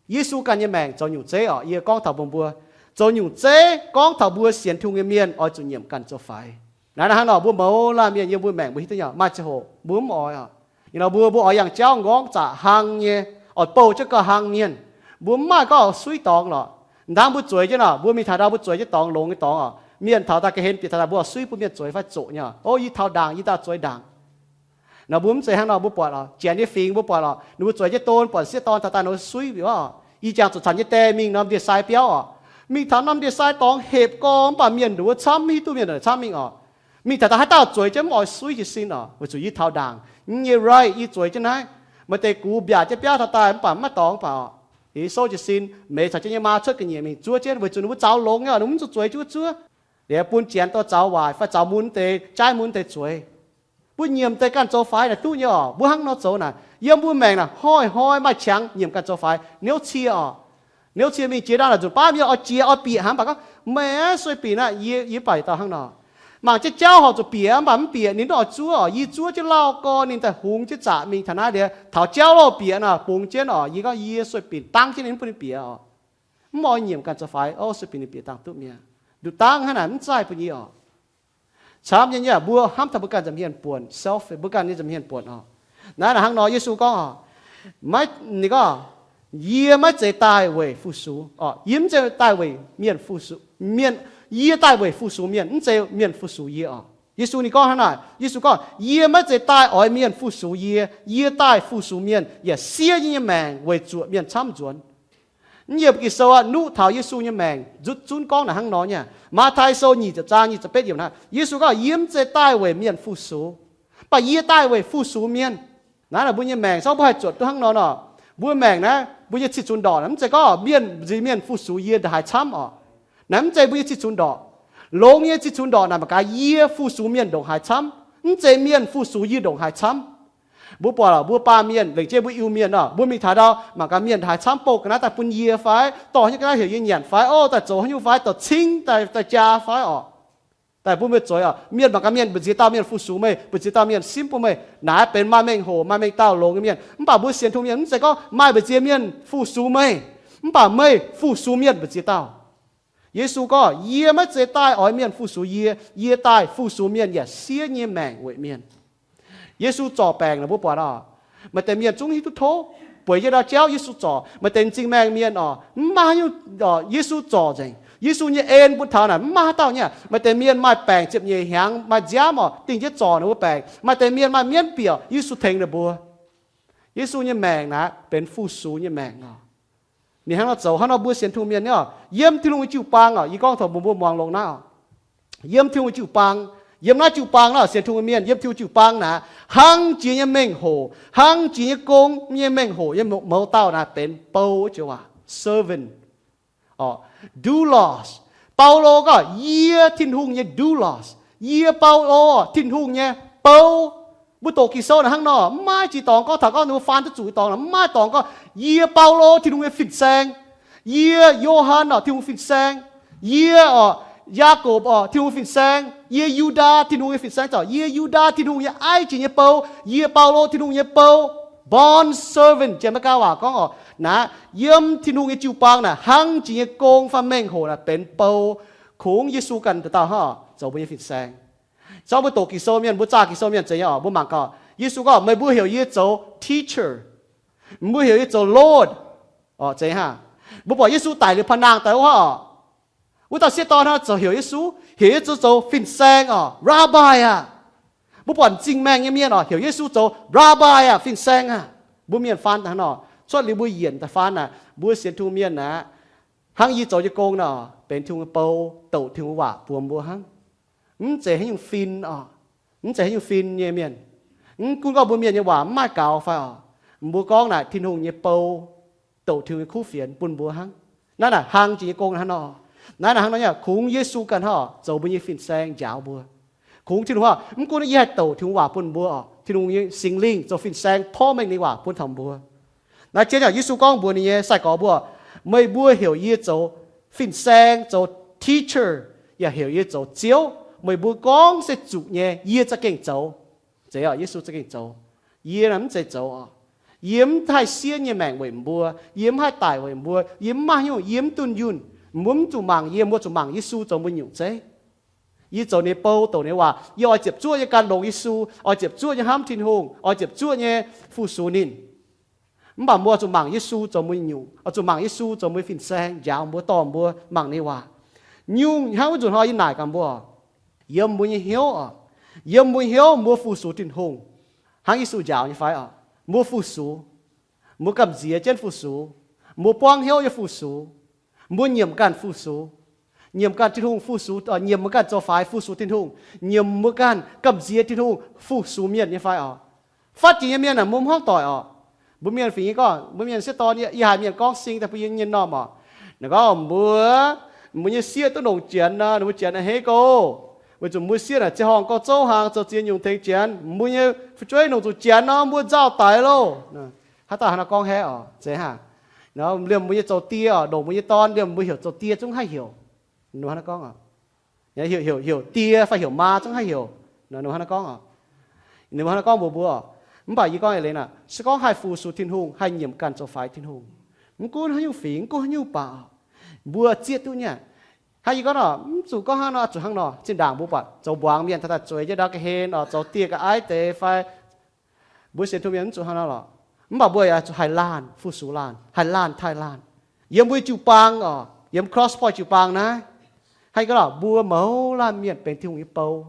Yesu ganh nyei maengc zoux nyungc zeiv oc. Yie gorngv taux mbuo, mbuo zoux nyungc zeiv gorngv taux mbuo sienx Tin-Hungh nyei mienh oix zuqc nyiemc ganh zoux faix. Naaiv hnangv nor mbuo mouz laanh mienh yiem mbuo maengc mbuo hiuv duqv nyei, maaih ziangh hoc mbuo mv oix oc. Ih hnoi mbuo, mbuo oix yangh jauv nqorngv zaqc hlang nyei, oix bouh jienv gauh hlang mienh. Mbuo mv maaih gorngv suiv dorngx lorqc. Hnangv mbuo zueiz jienv oc, mbuo mingh taux ndau mbuo zueiz jienv dorngx longx nyei dorngx oc, mienh taux daaih ga'hlen bieqc taux daaih mbuo oix suiv bun mienh zueiz fai zoqc nyei oc. O, yie taux ndaangc, yie daaih zueiz ndaangc. Nor mbuo mv zeiz hnangv nor, mbuo buatc oc, Janx nyei fingx mbuo buatc oc, ninh mbuo zueiz jienv don, buatc sieqv dorn taux daaih ninh mbuo suiv bieqc oc. Yie jangx zuqc caux nyei die mingh norm ndie-sai biauv oc. Mingh taux norm ndie-sai dorngx hepc gorx mv baac mienh nduov camv, mv hiuv duqv mienh camv mingh oc. Mingh taux daaih haaix dauh zueiz jienv mv oix suiv jiez sin oc, weic zuqc yie taux ndaangc, yie nyei right, yie zueiz jienv naaiv. Maaih deix gux mbiaac jienv biauv taux daaih mv baac mv maaih dorngx baac oc. Yie souv jiez sin, meix caux jienv nyei maa cuotv ga'nyiec mingh zuov jienv, weic zuqc ninh mbuo zaux longx nyei oc, ninh mbuo mv zuqc zueiz jienv wuov zuov. Liuz bun Janx dorh zaux waaic fai zaux mun deix, jaaiv mun deix zueiz. Mbuo nyiemc deix ganh zoux faix naaic duqv nyei oc. Mbuo hnangv nor zoux naaic, yiem mbuo maengc naaic hnoi-hnoi maaih qangx nyiemc ganh zoux faix. Niouv cie oc, niouv cie mingh jiex ndau naaic nzunc baav mienh oix jiex oix bieqc hnangv, mv baac gorngv, meih sueih binc aqv, yie, yie baac dauh hnangv nor. Mangc jienv jauv horpc zuqc bieqc mv baac mv bieqc, ninh ndortv zuov oc. Yie zuov jienv lauh gorx ninh daaih hungx jienv zaqc mingh taux naaiv liuz, taux jauv lauh bieqc nor, bungx jienv oc. Yie gorngv yie sueih binc dangv jienv ninh mv bun ninh bieqc oc. Mv oix nyiemc ganh zoux faix, o, sueih binc ninh bieqc dangh duqv mi'aqv. Nduqc dangv hnangv naaic mv zaaih bun yie oc. Camv nyei nyei, mbuo hnamv taux mbuo ganh nza'hmien buonc, selfish, mbuo ganh nyei nza'hmien buonc oc. Naaiv hnangv nor Yesu gorngv oc, maiv, ninh gorngv, yie maiv zeiz daaih weic fu-sux oc, yie mv zeiz daaih weic mienh fu-sux mienh, yie daaih weic fu-sux mienh, mv zeiz mienh fu-sux yie oc. Yesu ninh gorngv hnangv naaic, Yesu gorngv, yie maiv zeiz daaih oix mienh fu-sux yie, yie daaih fu-sux mienh yaac siev yie nyei maengc weic zuoqc mienh camv nzuonx. Mv yiem Ging-Sou aqv, nuqv taux Yesu nyei maengc nzutv zunv gorngv naaic hnangv nor nyei. Matv^taai Sou nyic ziepc zaang nyic ziepc betv yiemc naaic, Yesu gorngv, Yie mv zeiz daaih weic mienh fu-sux, mv baac yie daaih weic fu-sux mienh. Naaiv naaic mbuo nyei maengc, se gorngv mbuo haih zuotc duqv hnangv nor nor, mbuo maengc naaiv, mbuo nyei cih cunx ndorqc naaic, mv zeiz gorngv mienh mbu'ziex mienh fu-sux yie ndaaih haaix camv orqc. Naaiv mv zeiz mbuo nyei cih cunx ndorqc. Longx nyei cih cunx ndorqc naaic mangc gaax yie fu-sux mienh ndongc haaix camv, mv zeiz mienh fu-sux yie ndongc haaix camv. Mbuo buatc lorqc, mbuo baamh mienh, lengc jeiv mbuo Iu-Mienh orqc, mbuo mingh taux ndau mangc gaax mienh haaix camv bouh ga'naaiv daaih bun yie fai, dorh nyei ga'naaiv heuc yie nyanc fai, o, daaih zoux haaix nyungc fai, dorh cingv daaih, daaih jaa fai orqc. Daaih bun meih zueiz orqc. Mienh mangc gaax mienh mbu'ziex dauh mienh fu-sux meih, mbu'ziex dauh mienh simv bun meih, naaiv benx maaih mengh hoc maaih mengh dauh longx nyei mienh. Mv baac mbuo sienx Tin-Hungh mienh mv zeiz gorngv maaih mbu'ziex mienh fu-sux meih, mv baac meih fu-sux mienh mbu'ziex dauh. Yesu gorngv, Yie maiv zeiz daaih oix mienh fu-sux yie, yie daaih fu-sux mienh yaac siev nyei maengc weic mienh. Yesu zorc baengc naaic mbuo buatc orqc, maaih deix mienh zungv hiuv duqv tov, bueix jienv ndau jauv Yesu zorc. Maaih deix m'zing maengh mienh orqc, mv maaih haaix nyungc, Yesu zorc nzengc. Yesu nyei en bun taux naaic mv maaih haaix dauh nyei. Maaih deix mienh maaih baengc ziepc nyeic hnyangx maaih nziaamv orqc, dingh jienv zorc ninh mbuo baengc. Maaih deix mienh maaih mienv bieqc, Yesu tengx ninh mbuo. Yesu nyei maengc naaic benx fu-sux nyei maengc orqc. Ninh hnangv nor zoux, hnangv nor mbuo sienx Tin-Hungh mienh nyei orqc, yiem Tin-Hungh nyei jiu-baang orqc, yie gorngv taux mbuox mbuo muangx longx naaiv orqc, yiem Tin-Hungh jiu-baang, yiem naaiv jiu-baang naaiv orqc, sienx Tin-Hungh mienh yiem Tin-Hungh jiu-baang naaic, hnangv jiex nyei mengh hoc, hnangv jiex nyei gong nyei mengh hoc nyei mouz dauh naaic benx bou, joux waac servant orqc. Doulos, Baulo gorngv, Yie Tin-Hungh nyei doulos, yie Baulo Tin-Hungh nyei bou. Mbuo doqc Ging-Sou naaic hnangv nor, mv maaih jiex dorngx gorngv taux gorngv ninh mbuo faan duqv zuqc nyei dorngx, mv maaih dorngx gorngv, Yie Baulo Tin-Hungh nyei fin-saeng, yie Yo^han orqc, Tin-Hungh fin-saeng, yie orqc, Yaakopv orqc, Tin-Hungh fin-saeng, yie Yu^ndaa Tin-Hungh nyei fin-saeng, caux yie Yu^ndaa Tin-Hungh nyei aiv jiex nyei bou, yie Baulo Tin-Hungh nyei bou. Bond servant, Janx-Meigaa waac gorngv orqc, naaiv yiem Tin-Hungh nyei jiu-baang naaic hnangv jiex nyei gong fai mengh hoc naaic benx bou. Kungx Yesu ganh dauh dauh hnangv orqc zoux mbuo nyei fin-saeng. Se gorngv mbuo doqc Ging-Sou mienh, mbuo zaah Ging-Sou mienh zeiz nyei orqc, mbuo mangc gaax, Yesu gorngv, Meih mbuo heuc yie zoux teacher, mbuo heuc yie zoux Lord orqc, zeiz hnangv. Mbuo buatc Yesu daic liuz pa'naangh daaih wuov orqc, wuov dauh sieqv dorn hnangv zoux heuc Yesu, heuc Yesu zoux fin-saeng orqc, Rabbi aac. Mbuo buatc m'zing maengh nyei mienh orqc, heuc Yesu zoux Rabbi aac, fin-saeng aac. Mbuo mienh faan daaih hnangv nor, cuotv liuz mbuo yienc daaih faan naaic, mbuo sienx Tin-Hungh mienh naaic, hnangv yie zoux nyei gong naaic, benx Tin-Hungh nyei bou, douc Tin-Hungh waac bun mbuo hnangv. Mv zeiz haaix nyungc fin orqc, mv zeiz haaix nyungc fin nyei mienh. Mv gunv gorngv mbuo mienh nyei waac mv maaih gaux fai orqc, mbuo gorngv naaic Tin-Hungh nyei bou, douc Tin-Hungh nyei kuv fienx bun mbuo hnangv. Naaiv naaic hnangv jiex nyei gong hnangv nor. Naaiv naaic hnangv nor nyei, kungx Yesu ganh hnangv orqc zoux mbuo nyei fin-saeng njaaux mbuo. Kungx Tin-Hungh orqc, mv gunv yie haih douc Tin-Hungh waac bun mbuo orqc, Tin-Hungh nyei Singx Lingh zoux fin-saeng porv mengh ninh waac bun taux mbuo. Naaiv jienv yaac Yesu gorngv mbuox ninh nyei sai-gorx mbuo, Meih mbuo heuc yie zoux fin-saeng, zoux teacher, yaac heuc yie zoux Ziouv. Meih mbuo gorngv se zuqc nyei, yie za'gengh zoux. Zeiz orqc, Yesu za'gengh zoux. Yie naaic mv zeiz zoux orqc. Yie mv haih siev nyei maengc weic mbuo. Yie mv haih daic weic mbuo. Yie mv maaih haaix nyungc, yie mv dunh yunh. Mbuo mv zuqc mangc yie, mbuo zuqc mangc Yesu zoux mbuo nyungc zeiv. Yie zoux ninh bou, douc ninh waac. Yie oix ziepc zuoqv nyei gan longx Yesu, oix ziepc zuoqv nyei hnamv Tin-Hungh, oix ziepc zuoqv nyei fu-sux ninh. Mv baac mbuo zuqc mangc Yesu zoux mbuo nyungc, oix zuqc mangc Yesu zoux mbuo fin-saeng, njaaux mbuo, dorh mbuo mangc ninh waac. Nyungc hnangv wuov nzunc hnoi yie naaic gaax mbuo, yiem mbuo nyei hnyouv oc, yiem mbuo hnyouv mbuo fu-sux Tin-Hungh hnangv Yesu njaaux nyei fai oc? Mbuo fu-sux, mbuo gamh nziex jienv fu-sux, mbuo buangv hnyouv nyei fu-sux, mbuo nyiemc ganh fu-sux, nyiemc ganh Tin-Hungh fu-sux, nyiemc mbuo ganh zoux faix fu-sux Tin-Hungh, nyiemc mbuo ganh gamh nziex Tin-Hungh fu-sux mienh nyei fai oc? Fatv jiex nyei mienh aah, mbuo mv horngv doic oc. Mbuo mienh fingx nyei gorngv, mbuo mienh sieqv dorn, yie haiz mienh gorngv sing daaih bun yie nyei norm oc. Ninh gorngv mbuo, mbuo nyei sieqv duqv longc Janx nor, ninh mbuo Janx a'hneiv go. Weic zuqc mbuo sieqv naaic ziangh horngh gorx zouv hnaangx, zoux ziex nyungc tengx Janx. Mbuo nyei fu'jueiv longc zuqc Janx nor, mbuo nzauh daic loh. Haaix dauh hnangv naaiv gorngv haeqv oc, zeiz hnangv. Liemh mbuo nyei zoux die oc, longc mbuo nyei dorn, liemh mbuo heuc zoux die zungv haih heuc. Ninh hnangv naaiv gorngv oc. Heuc, heuc die fai heuc maa zungv haih heuc. Ninh hnangv naaiv gorngv oc. Ninh hnangv naaiv gorngv mbuox mbuo oc. Mv baac yie gorngv eix leiz naaic, se gorngv haih fu-sux Tin-Hungh, haih nyiemc ganh zoux faix Tin-Hungh, mv gunv haaix nyungc fingx, mv gunv haaix nyungc baac, mbuo zieqv duqv nyei aqv. Hnangv yie gorngv nor, mv zuqc gorngv hnangv nor, zuqc hnangv nor. Zinh ndaangc mbuo buatc zoux mbuangz mienh taux daaih zueiz jienv ndau ga'hlen oc, zoux dieh ga'aiv deix fai mbuo sienx Tin-Hungh mienh mv zuqc hnangv nor lorqc. Mv baac mbuo yaac zuqc haih laanh fu-sux laanh, haih laanh taaih laanh. Yiem mbuo jiu-baang oc, yiem Cross Point jiu-baang naaiv, hnangv yie gorngv nor, mbuo mouz laanh mienh benx Tin-Hungh nyei bou.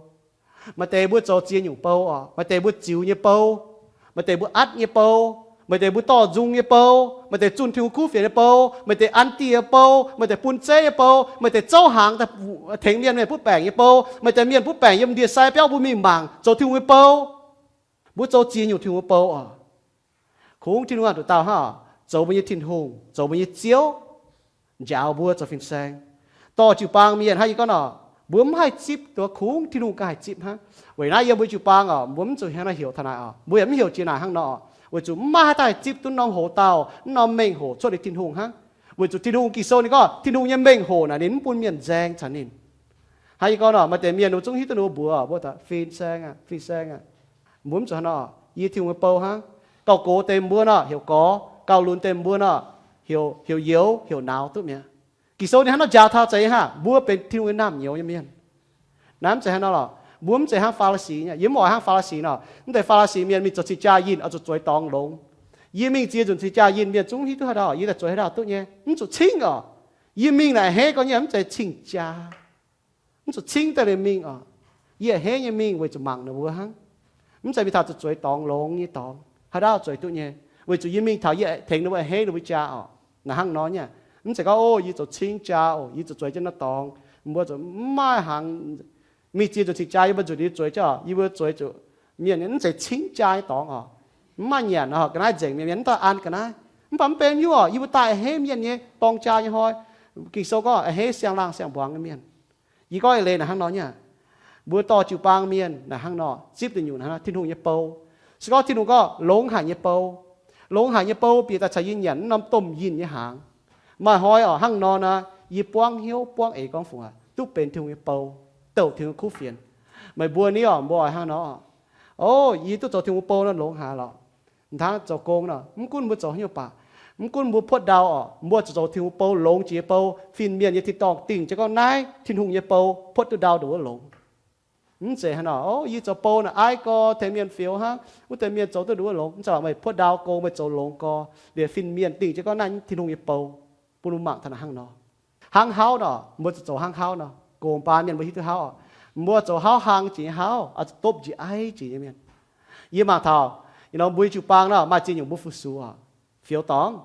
Maaih deix mbuo zoux ziex nyungc bou oc. Maaih deix mbuo ziux nyei bou, maaih deix mbuo atv nyei bou, Maaih deix mbuo dorh nzung nyei bou, maaih deix zunh Tin-Hungh kuv fienx nyei bou, maaih deix an dieh nyei bou, maaih deix bun zeiv nyei bou, maaih deix zouv hnaangx tengx mienh, mienh butv baengc nyei bou, maaih deix mienh butv baengc yiem ndie-sai biauv mbuo mingh mangc zoux Tin-Hungh nyei bou. Mbuo zoux ziex nyungc Tin-Hungh nyei bou oc. Kungx Tin-Hungh aac, nduqc dauh hnangv oc, zoux mbuo nyei Tin-Hungh, zoux mbuo nyei Ziouv, njaaux mbuo zoux fin-saeng. Dorh jiu-baang mienh hnangv yie gorngv nor, mbuo mv haih zipv duqv kungx Tin-Hungh ganh haih zipv hnangv. Weic naaiv yiem mbuo jiu-baang oc, mbuo mv zuqc hnangv naaiv heuc taux naaic oc, mbuo yaac mv heuc jiex naaic hnangv nor oc, weic zuqc mv maaih haaix dauh haih zipv duqv norm hoc dauh, norm mengh hoc cuotv liuz Tin-Hungh hnangv. Weic zuqc Tin-Hungh, Ging-Sou ninh gorngv Tin-Hungh nyei mengh hoc naaic ninh mv bun mienh nzaeng caux ninh. Hnangv yie gorngv nor, maaih deix mienh ninh zungv hiuv duqv ninh mbuo mbuox fin-saeng aac, fin-saeng aac. Mbuo mv zuqc hnangv nor, yie Tin-Hungh nyei bou hnangv. Gauh gox deix mbuo nor heuc gorx, gauh lunx deix mbuo nor heuc youz, heuc nauz duqv mi'aqv. Ging-Sou ninh hnangv nor njaaux taux zeiz hnangv, mbuo benx Tin-Hungh nyei naamh nyouz nyei mienh. Naaiv mv zeiz hnangv nor lorqc, mbuo mv zeiz hnangv Faa^li^si nyei. Yie mv oix hnangv Faa^li^si nor. Mv deix Faa^li^si mienh mingh zoux cing-jaa yinh oix zuqc zueiz dorngx longx. Yie mingh ziex nzunc cing-jaa yinh mienh zungv hiuv duqv haaix dauh yie daaih zueiz haaix dauh duqv nyei. Mv zuqc cingv oc. Yie mingh naaic a'hneiv gorngv nyei, mv zeiz cing-jaa. Mv zuqc cingv daaih liuz mingh oc. Yie a'hneiv nyei mingh weic zuqc mangc ninh mbuo hnangv. Mv zeiz mingh taux zuqc zueiz dorngx longx nyei dorngx haaix dauh zueiz duqv nyei. Weic zuqc yie mingh taux yie tengx ninh mbuo a'hneiv ninh mbuo jaa oc. Naaic hnangv nor nyei. Mv zeiz gorngv, o, yie zoux cingv jaa oc, yie zuqc zueiz jienv naaiv dorngx. Mbuo zuqc mv maaih hnaangx. Mingh ziex nzunc cing-jaa yie mbuo nzunc yie zueiz jienv oc, yie mbuo zueiz zuqc mienh nyei mv zeiz cingv jaa nyei dorngx oc. Mv maaih nyanc oc, ga'naaiv nzengc mienh, mienh mv daaih an ga'naaiv. Mv baac mv benx hnyouv oc, yie mbuo daaih a'hneiv mienh nyei dorng jaa nyei hnoi. Ging-Sou gorngv a'hneiv siang-laangh siang-mbuangz nyei mienh. Yie gorngv eix leiz naaic hnangv nor nyei. Mbuo dorh jiu-baang mienh naaic hnangv nor zipv deix nyungc naaic hnangv nor Tin-Hungh nyei bou. Se gorngv Tin-Hungh gorngv longx haic nyei bou, longx haic nyei bou bieqc daaih caux yie nyanc naaiv norm domh yinh nyei hnaangx. Maaih hnoi oc, hnangv nor naaic yie buangv hnyouv buangv eix gorngv fungc aac, duqv benx Tin-Hungh nyei bou, douc Tin-Hungh kuv fienx. Meih mbuo ni oc, mbuo oix hnangv nor, o, yie duqv zoux Tin-Hungh bou nor longx haic lorqc. Mv hnangv zoux gong nor, mv gunv mbuo zoux haaix nyungc baac, mv gunv mbuo puotv ndau oc, mbuo zuqc zoux Tin-Hungh bou, longx jiex bou, fin-mienh nyei tin-dorngh dingh jienv gorngv naaiv Tin-Hungh nyei bou, puotv duqv ndau nduqc wuov longx. Mv zeiz hnangv nor, o, yie zoux bou naaic aiv gorx, tengx mienh fioux hnangv, wuov deix mienh zoux duqv nduqc wuov longx. Mv zeiz lorqc, meih puotv ndau gong, meih zoux longx gorx, liuz fin-mienh dingh jienv gorngv naaiv Tin-Hungh nyei bou, bun mbuo mangc taux naaic hnangv nor. Hnangv hauv nor, mbuo zuqc zoux hnangv hauv nor, gong-baan mienh mbuo hiuv duqv hauv oc. Mbuo zoux hauv hlang jiex nyei hauv, oix zuqc dopv njiec aiv jiex nyei mienh. Yie mangc taux, you know, mbuo nyei jiu-baang nor maaih ziex nyungc mbuo fu-sux oc, fioux dorngx.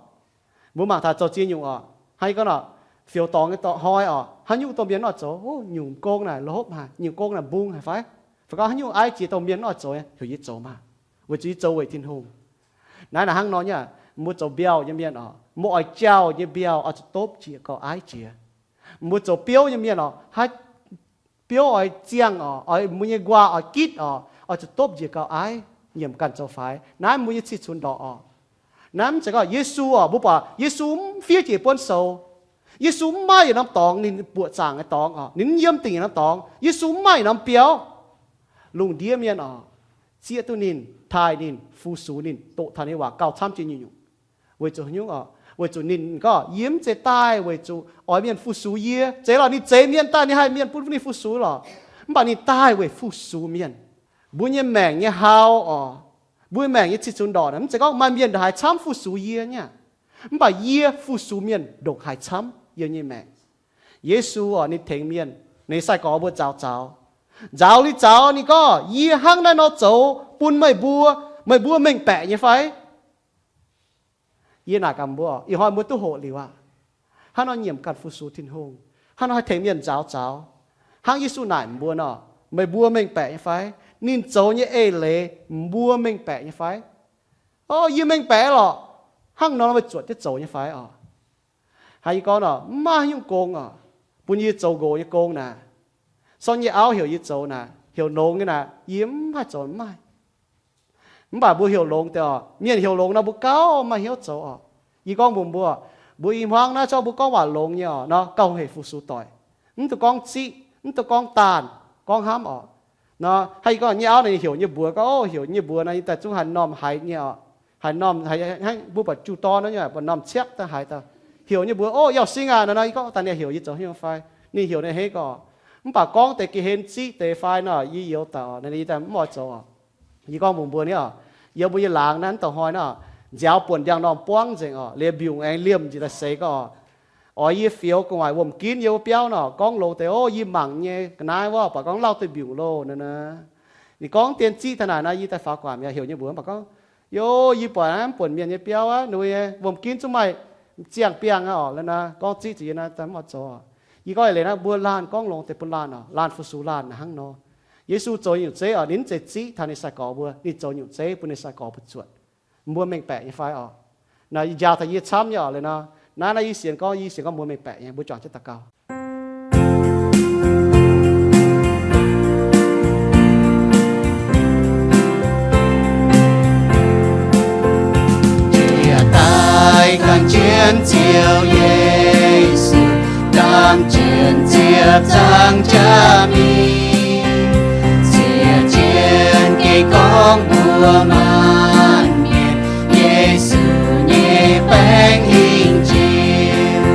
Mbuo mangc taux zoux ziex nyungc oc. Hnangv yie gorngv nor, fioux dorngx nyei hnoi oc, haaix nyungc domh mienh mv oix zoux, o, nyungc gong naaic lopv haic, nyungc gong naaic mbung haic fai? Fai gorngv haaix nyungc aiv jiex domh mienh mv oix zoux, heuc yie zoux maah, weic zuqc yie zoux weic Tin-Hungh. Naaiv naaic hnangv nor nyei, mbuo zoux mbiauh nyei mienh oc, mbuo oix jauh nyei mbiauh oix zuqc dopv jiex gauh aiv jiex. Mbuo zoux biouv nyei mienh oc, haaix biouv oix ziangh oc, oix mbuo nyei nquaah oix gitv oc, oix zuqc dopv njiec gauh aiv, nyiemc ganh zoux faix. Naaiv mbuo nyei cih cunx ndorqc oc. Naaiv mv zeiz gorngv Yesu oc, mbuo buatc Yesu mv fiev jiex buonv sou. Yesu mv maaih yietc norm dorngx ninh buoqc zaangc nyei dorngx oc, ninh mv yiem dingc yietc norm dorngx. Yesu mv maaih yietc norm biauv. Lungh ndiev mienh oc, zieqv duqv ninh, taaih ninh, fu-sux ninh, doqc taux ninh nyei waac gauh camv jiex nyungc-nyungc. Weic zuqc haaix nyungc oc? Weic zuqc ninh gorngv, yie mv zeiz daaih weic zuqc oix mienh fu-sux yie. Zeiz lorqc, ninh zeix mienh daaih ninh haih mienh bun ninh fu-sux lorqc. Mv baac ninh daaih weic fu-sux mienh. Mbuo nyei maengc nyei hau oc, mbuo maengc nyei cih cunx ndorqc naaic, mv zeiz gorngv maaih mienh ndongc haaix camv fu-sux yie nyei aqv. Mv baac yie fu-sux mienh ndongc haaix camv yiem nyei maengc. Yesu oc, ninh tengx mienh, ninh sai-gorx mbuo nzaaux zaux. Nzaaux liuz zaux ninh gorngv, yie hnangv naaiv nor zoux bun meih mbuo, meih mbuo mengh baeqc nyei fai? Yie naaic gaax mbuo, ih hnoi mbuo duqv hoqc liuz aqv. Hnangv nor nyiemc ganh fu-sux Tin-Hungh, hnangv nor haih tengx mienh nzaaux zaux. Hnangv Yesu naaic mbuo nor, meih mbuo mengh baeqc nyei fai? Ninh zoux nyei eix leiz mbuo mengh baeqc nyei fai? O, yie mengh baeqc lorqc. Hnangv nor meih zuotc jienv zoux nyei fai oc? Hnangv yie gorngv nor, mv maaih haaix nyungc gong oc, bun yie zoux nqox nyei gong naaic. Sorng nyei auv heuc yie zoux naaic, heuc longx nyei naaic, yie mv haih zoux, mv maaih. Mv baac mbuo heuc longx deix oc, mienh heuc longx nor mbuo gauh maaih hnyouv zoux oc. Yie gorngv mbuox mbuo, mbuo i hmuangv naaiv zorqv mbuo gorngv waac longx nyei oc nor, gauh hec fu-sux doic. Mv dungx gorngv ziqv, mv dungx gorngv daanh, gorngv hnamv oc. Nor hnangv yie gorngv nyei auv naaic, ninh heuc nyei mbuox gorngv, o, heuc nyei mbuox nor, yie daaih zungv haaix norm haiz nyei oc. Haaix norm haiz, hnangv mbuo buatc juv-dorn nor, buatc norm ciepv daaih haiz daaih. Heuc nyei mbuox, o, Yauh Sing aac, nor, nor yie gorngv daaih ninh heuc yie zoux haaix nyungc fai, ninh heuc ninh hei gorngv. Mv baac gorngv deix ga'hlen ziqv deix fai nor, yie youz daaih oc, nor yie daaih mv oix zoux oc. Yie gorngv mbuox mbuo ni oc, yiem mbuo nyei laangz naaiv, mv dongh hnoi naaiv, nziaaux buonc ndiangx-normh buangv nzengc oc, liuz mbiungc aengx liemh njiec daaih seix gorngv oc. Oix yie fioux gu'nguaaic wuom-ginv yiem wuov biauv nor, gorngv loz deix, o, yie mangc nyei ga'naaiv wuov, baac gorngv lauh duih mbiungc loh nor. Ninh gorngv dien ziqv taux naaic nor, yie daaih faaux gu'nguaaic mi'aqv, heuc nyei mbuox baac gorngv, Yo, yie buatc naaiv mv buonc mienh nyei biauv aqv, ninh mbuo nyei wuom-ginv zungv maaih ziangh biangh aqv oc. Lorqc naaiv gorngv zieqv zuqc yie naaiv daaih mv oix zoux. Yie gorngv eix leiz naaiv mbuo laanh gorngv longx deix bun laanh oc, laanh fu-sux laanh hnangv nor. Yesu zoux nyungc zeiv oc, ninh mv zeiz zieqv taux ninh sai-gorx mbuo, ninh zoux nyungc zeiv bun ninh sai-gorx mbuo zuotc. Mbuo mengh baeqc nyei fai oc? Naaiv njaaux taux yie camv nyei oc. Lorqc naaiv, naaiv naaiv yie sienx gorngv, yie sienx gorngv mbuo mengh baeqc nyei, mbuo juangc jienv daux gaux. Jiex daaih gan jienv Ziouv Yesu, gan jienv ziepc zaang jaa mingh. Ziec jienv geh gorngv mbuo maanc mienh, Yesu nyei baengc hingh jiex.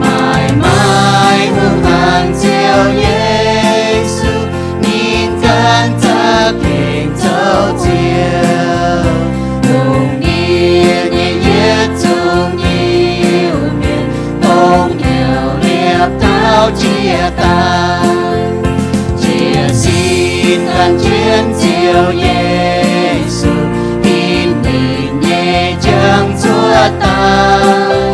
Maaih, maaih hungh hnaangx Ziouv Yesu, ninh ganh za'gengh zoux Ziouv. Lungh ndiev nyei yietc zungv Iu-Mienh, dongh hnyouv liepc taux jiex daaih, jiex sin gan jienv Ziouv Yesu, ginv ninh nyei jangx cuotv daaih.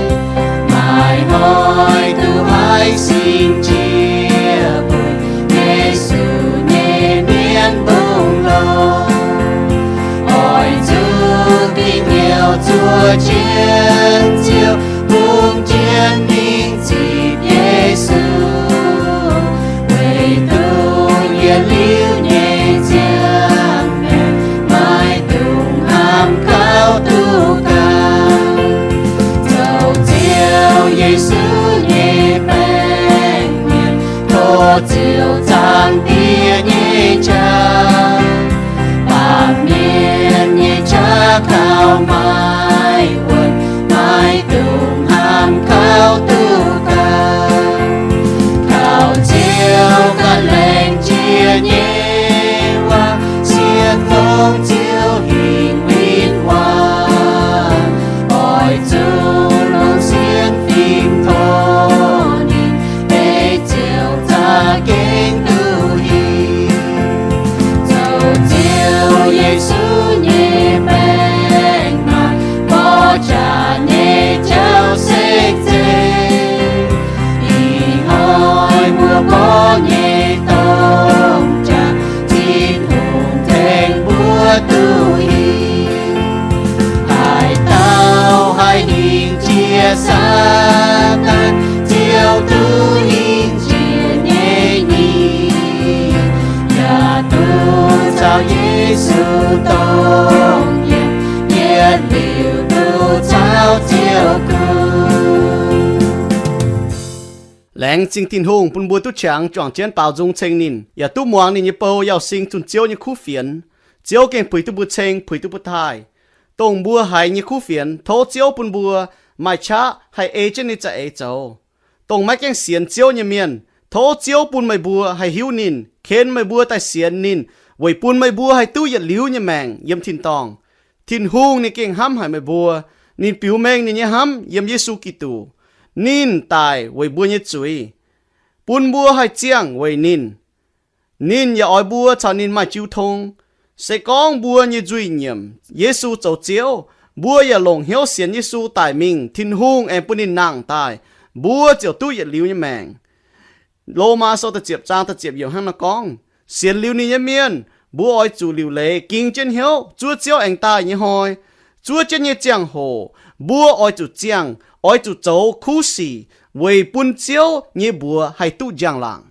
Maaih hnoi duqv haih singx jiex mbuo Yesu nyei mienv mbungh longx. Oix zuqc dingc hnyouv zuov jienv Ziouv, bungx jienv mingh zipc Yesu. Weic duqv yietc liuz nyei ziangh maengc, maiv dungx hnamv gauh duqv ganh. Zoux Ziouv Yesu nyei baeng mienh, tov Ziouv Zaangc Diex nyei qaqv, baamh mienh nyei qaqv kaux maiv wuonc, maiv dungx hnamv gauh duqv ganh. Kaux Ziouv ganh laengz jiex nyei waac, sienx fongc Ziouv hingh win-wangc. Oix zuqc longc sienx fim tov ninh, ei Ziouv za'gengh duqv hingh. Zoux Ziouv Yesu nyei baeng maah, mborqv jaax nyei jauv sekv zeiv. Ih hnoi mbuo mborqv nyei dongh jaax, Tin-Hungh tengx mbuo duqv hingh. Haaix dauh haih hingh jiex Saadaan, Ziouv duqv hingh jiex nyei nyic, yaac duqv caux Yesu dongh yiem, yietc liuz duqv caux Ziouv gunv. Laengz zingh Tin-Hungh bun mbuo duqv qangx juangc jienv baaux nzung ceng ninh, yaac duqv muangx ninh nyei bou Yauh Sing zunh Ziouv nyei kuv fienx. Ziouv gengh puix duqv mbuo ceng, puix duqv mbuo taaih. Dongh mbuo haiz nyei kuv fienx, tov Ziouv bun mbuo maaih qaqv haih ei jienv ninh za'eix zoux. Dongh maiv gaengh sienx Ziouv nyei mienh, tov Ziouv bun meih mbuo haih hiuv ninh, ken meih mbuo daaih sienx ninh, weic bun meih mbuo haih duqv yietc liuz nyei maengc yiem tin-dorngh. Tin-Hungh ninh gengh hnamv haic meih mbuo. Ninh biux mengh ninh nyei hnamv yiem Yesu Giduc. Ninh daic weic mbuo nyei zuiz, bun mbuo haih ziangh weic ninh. Ninh yaac oix mbuo caux ninh maaih jiu tong. Se gorngv mbuo nyei nzuih nyiemc Yesu zoux Ziouv, mbuo yaac longc hnyouv sienx Yesu daic mingh, Tin-Hungh aengx bun ninh nangh daaih, mbuo ziouc duqv yietc liuz nyei maengc. Lomaa sou da'ziepc zaang da'ziepc yiemc hnangv naaiv gorngv, sienx liuz ninh nyei mienh, mbuo oix zuqc liuc leiz ging jienv hnyouv zuov Ziouv aengx daaih nyei hnoi. Zuov jienv nyei ziangh hoc, mbuo oix zuqc ziangh, oix zuqc zoux kuv sic weic bun Ziouv nyei mbuox haih duqv njang-laangc.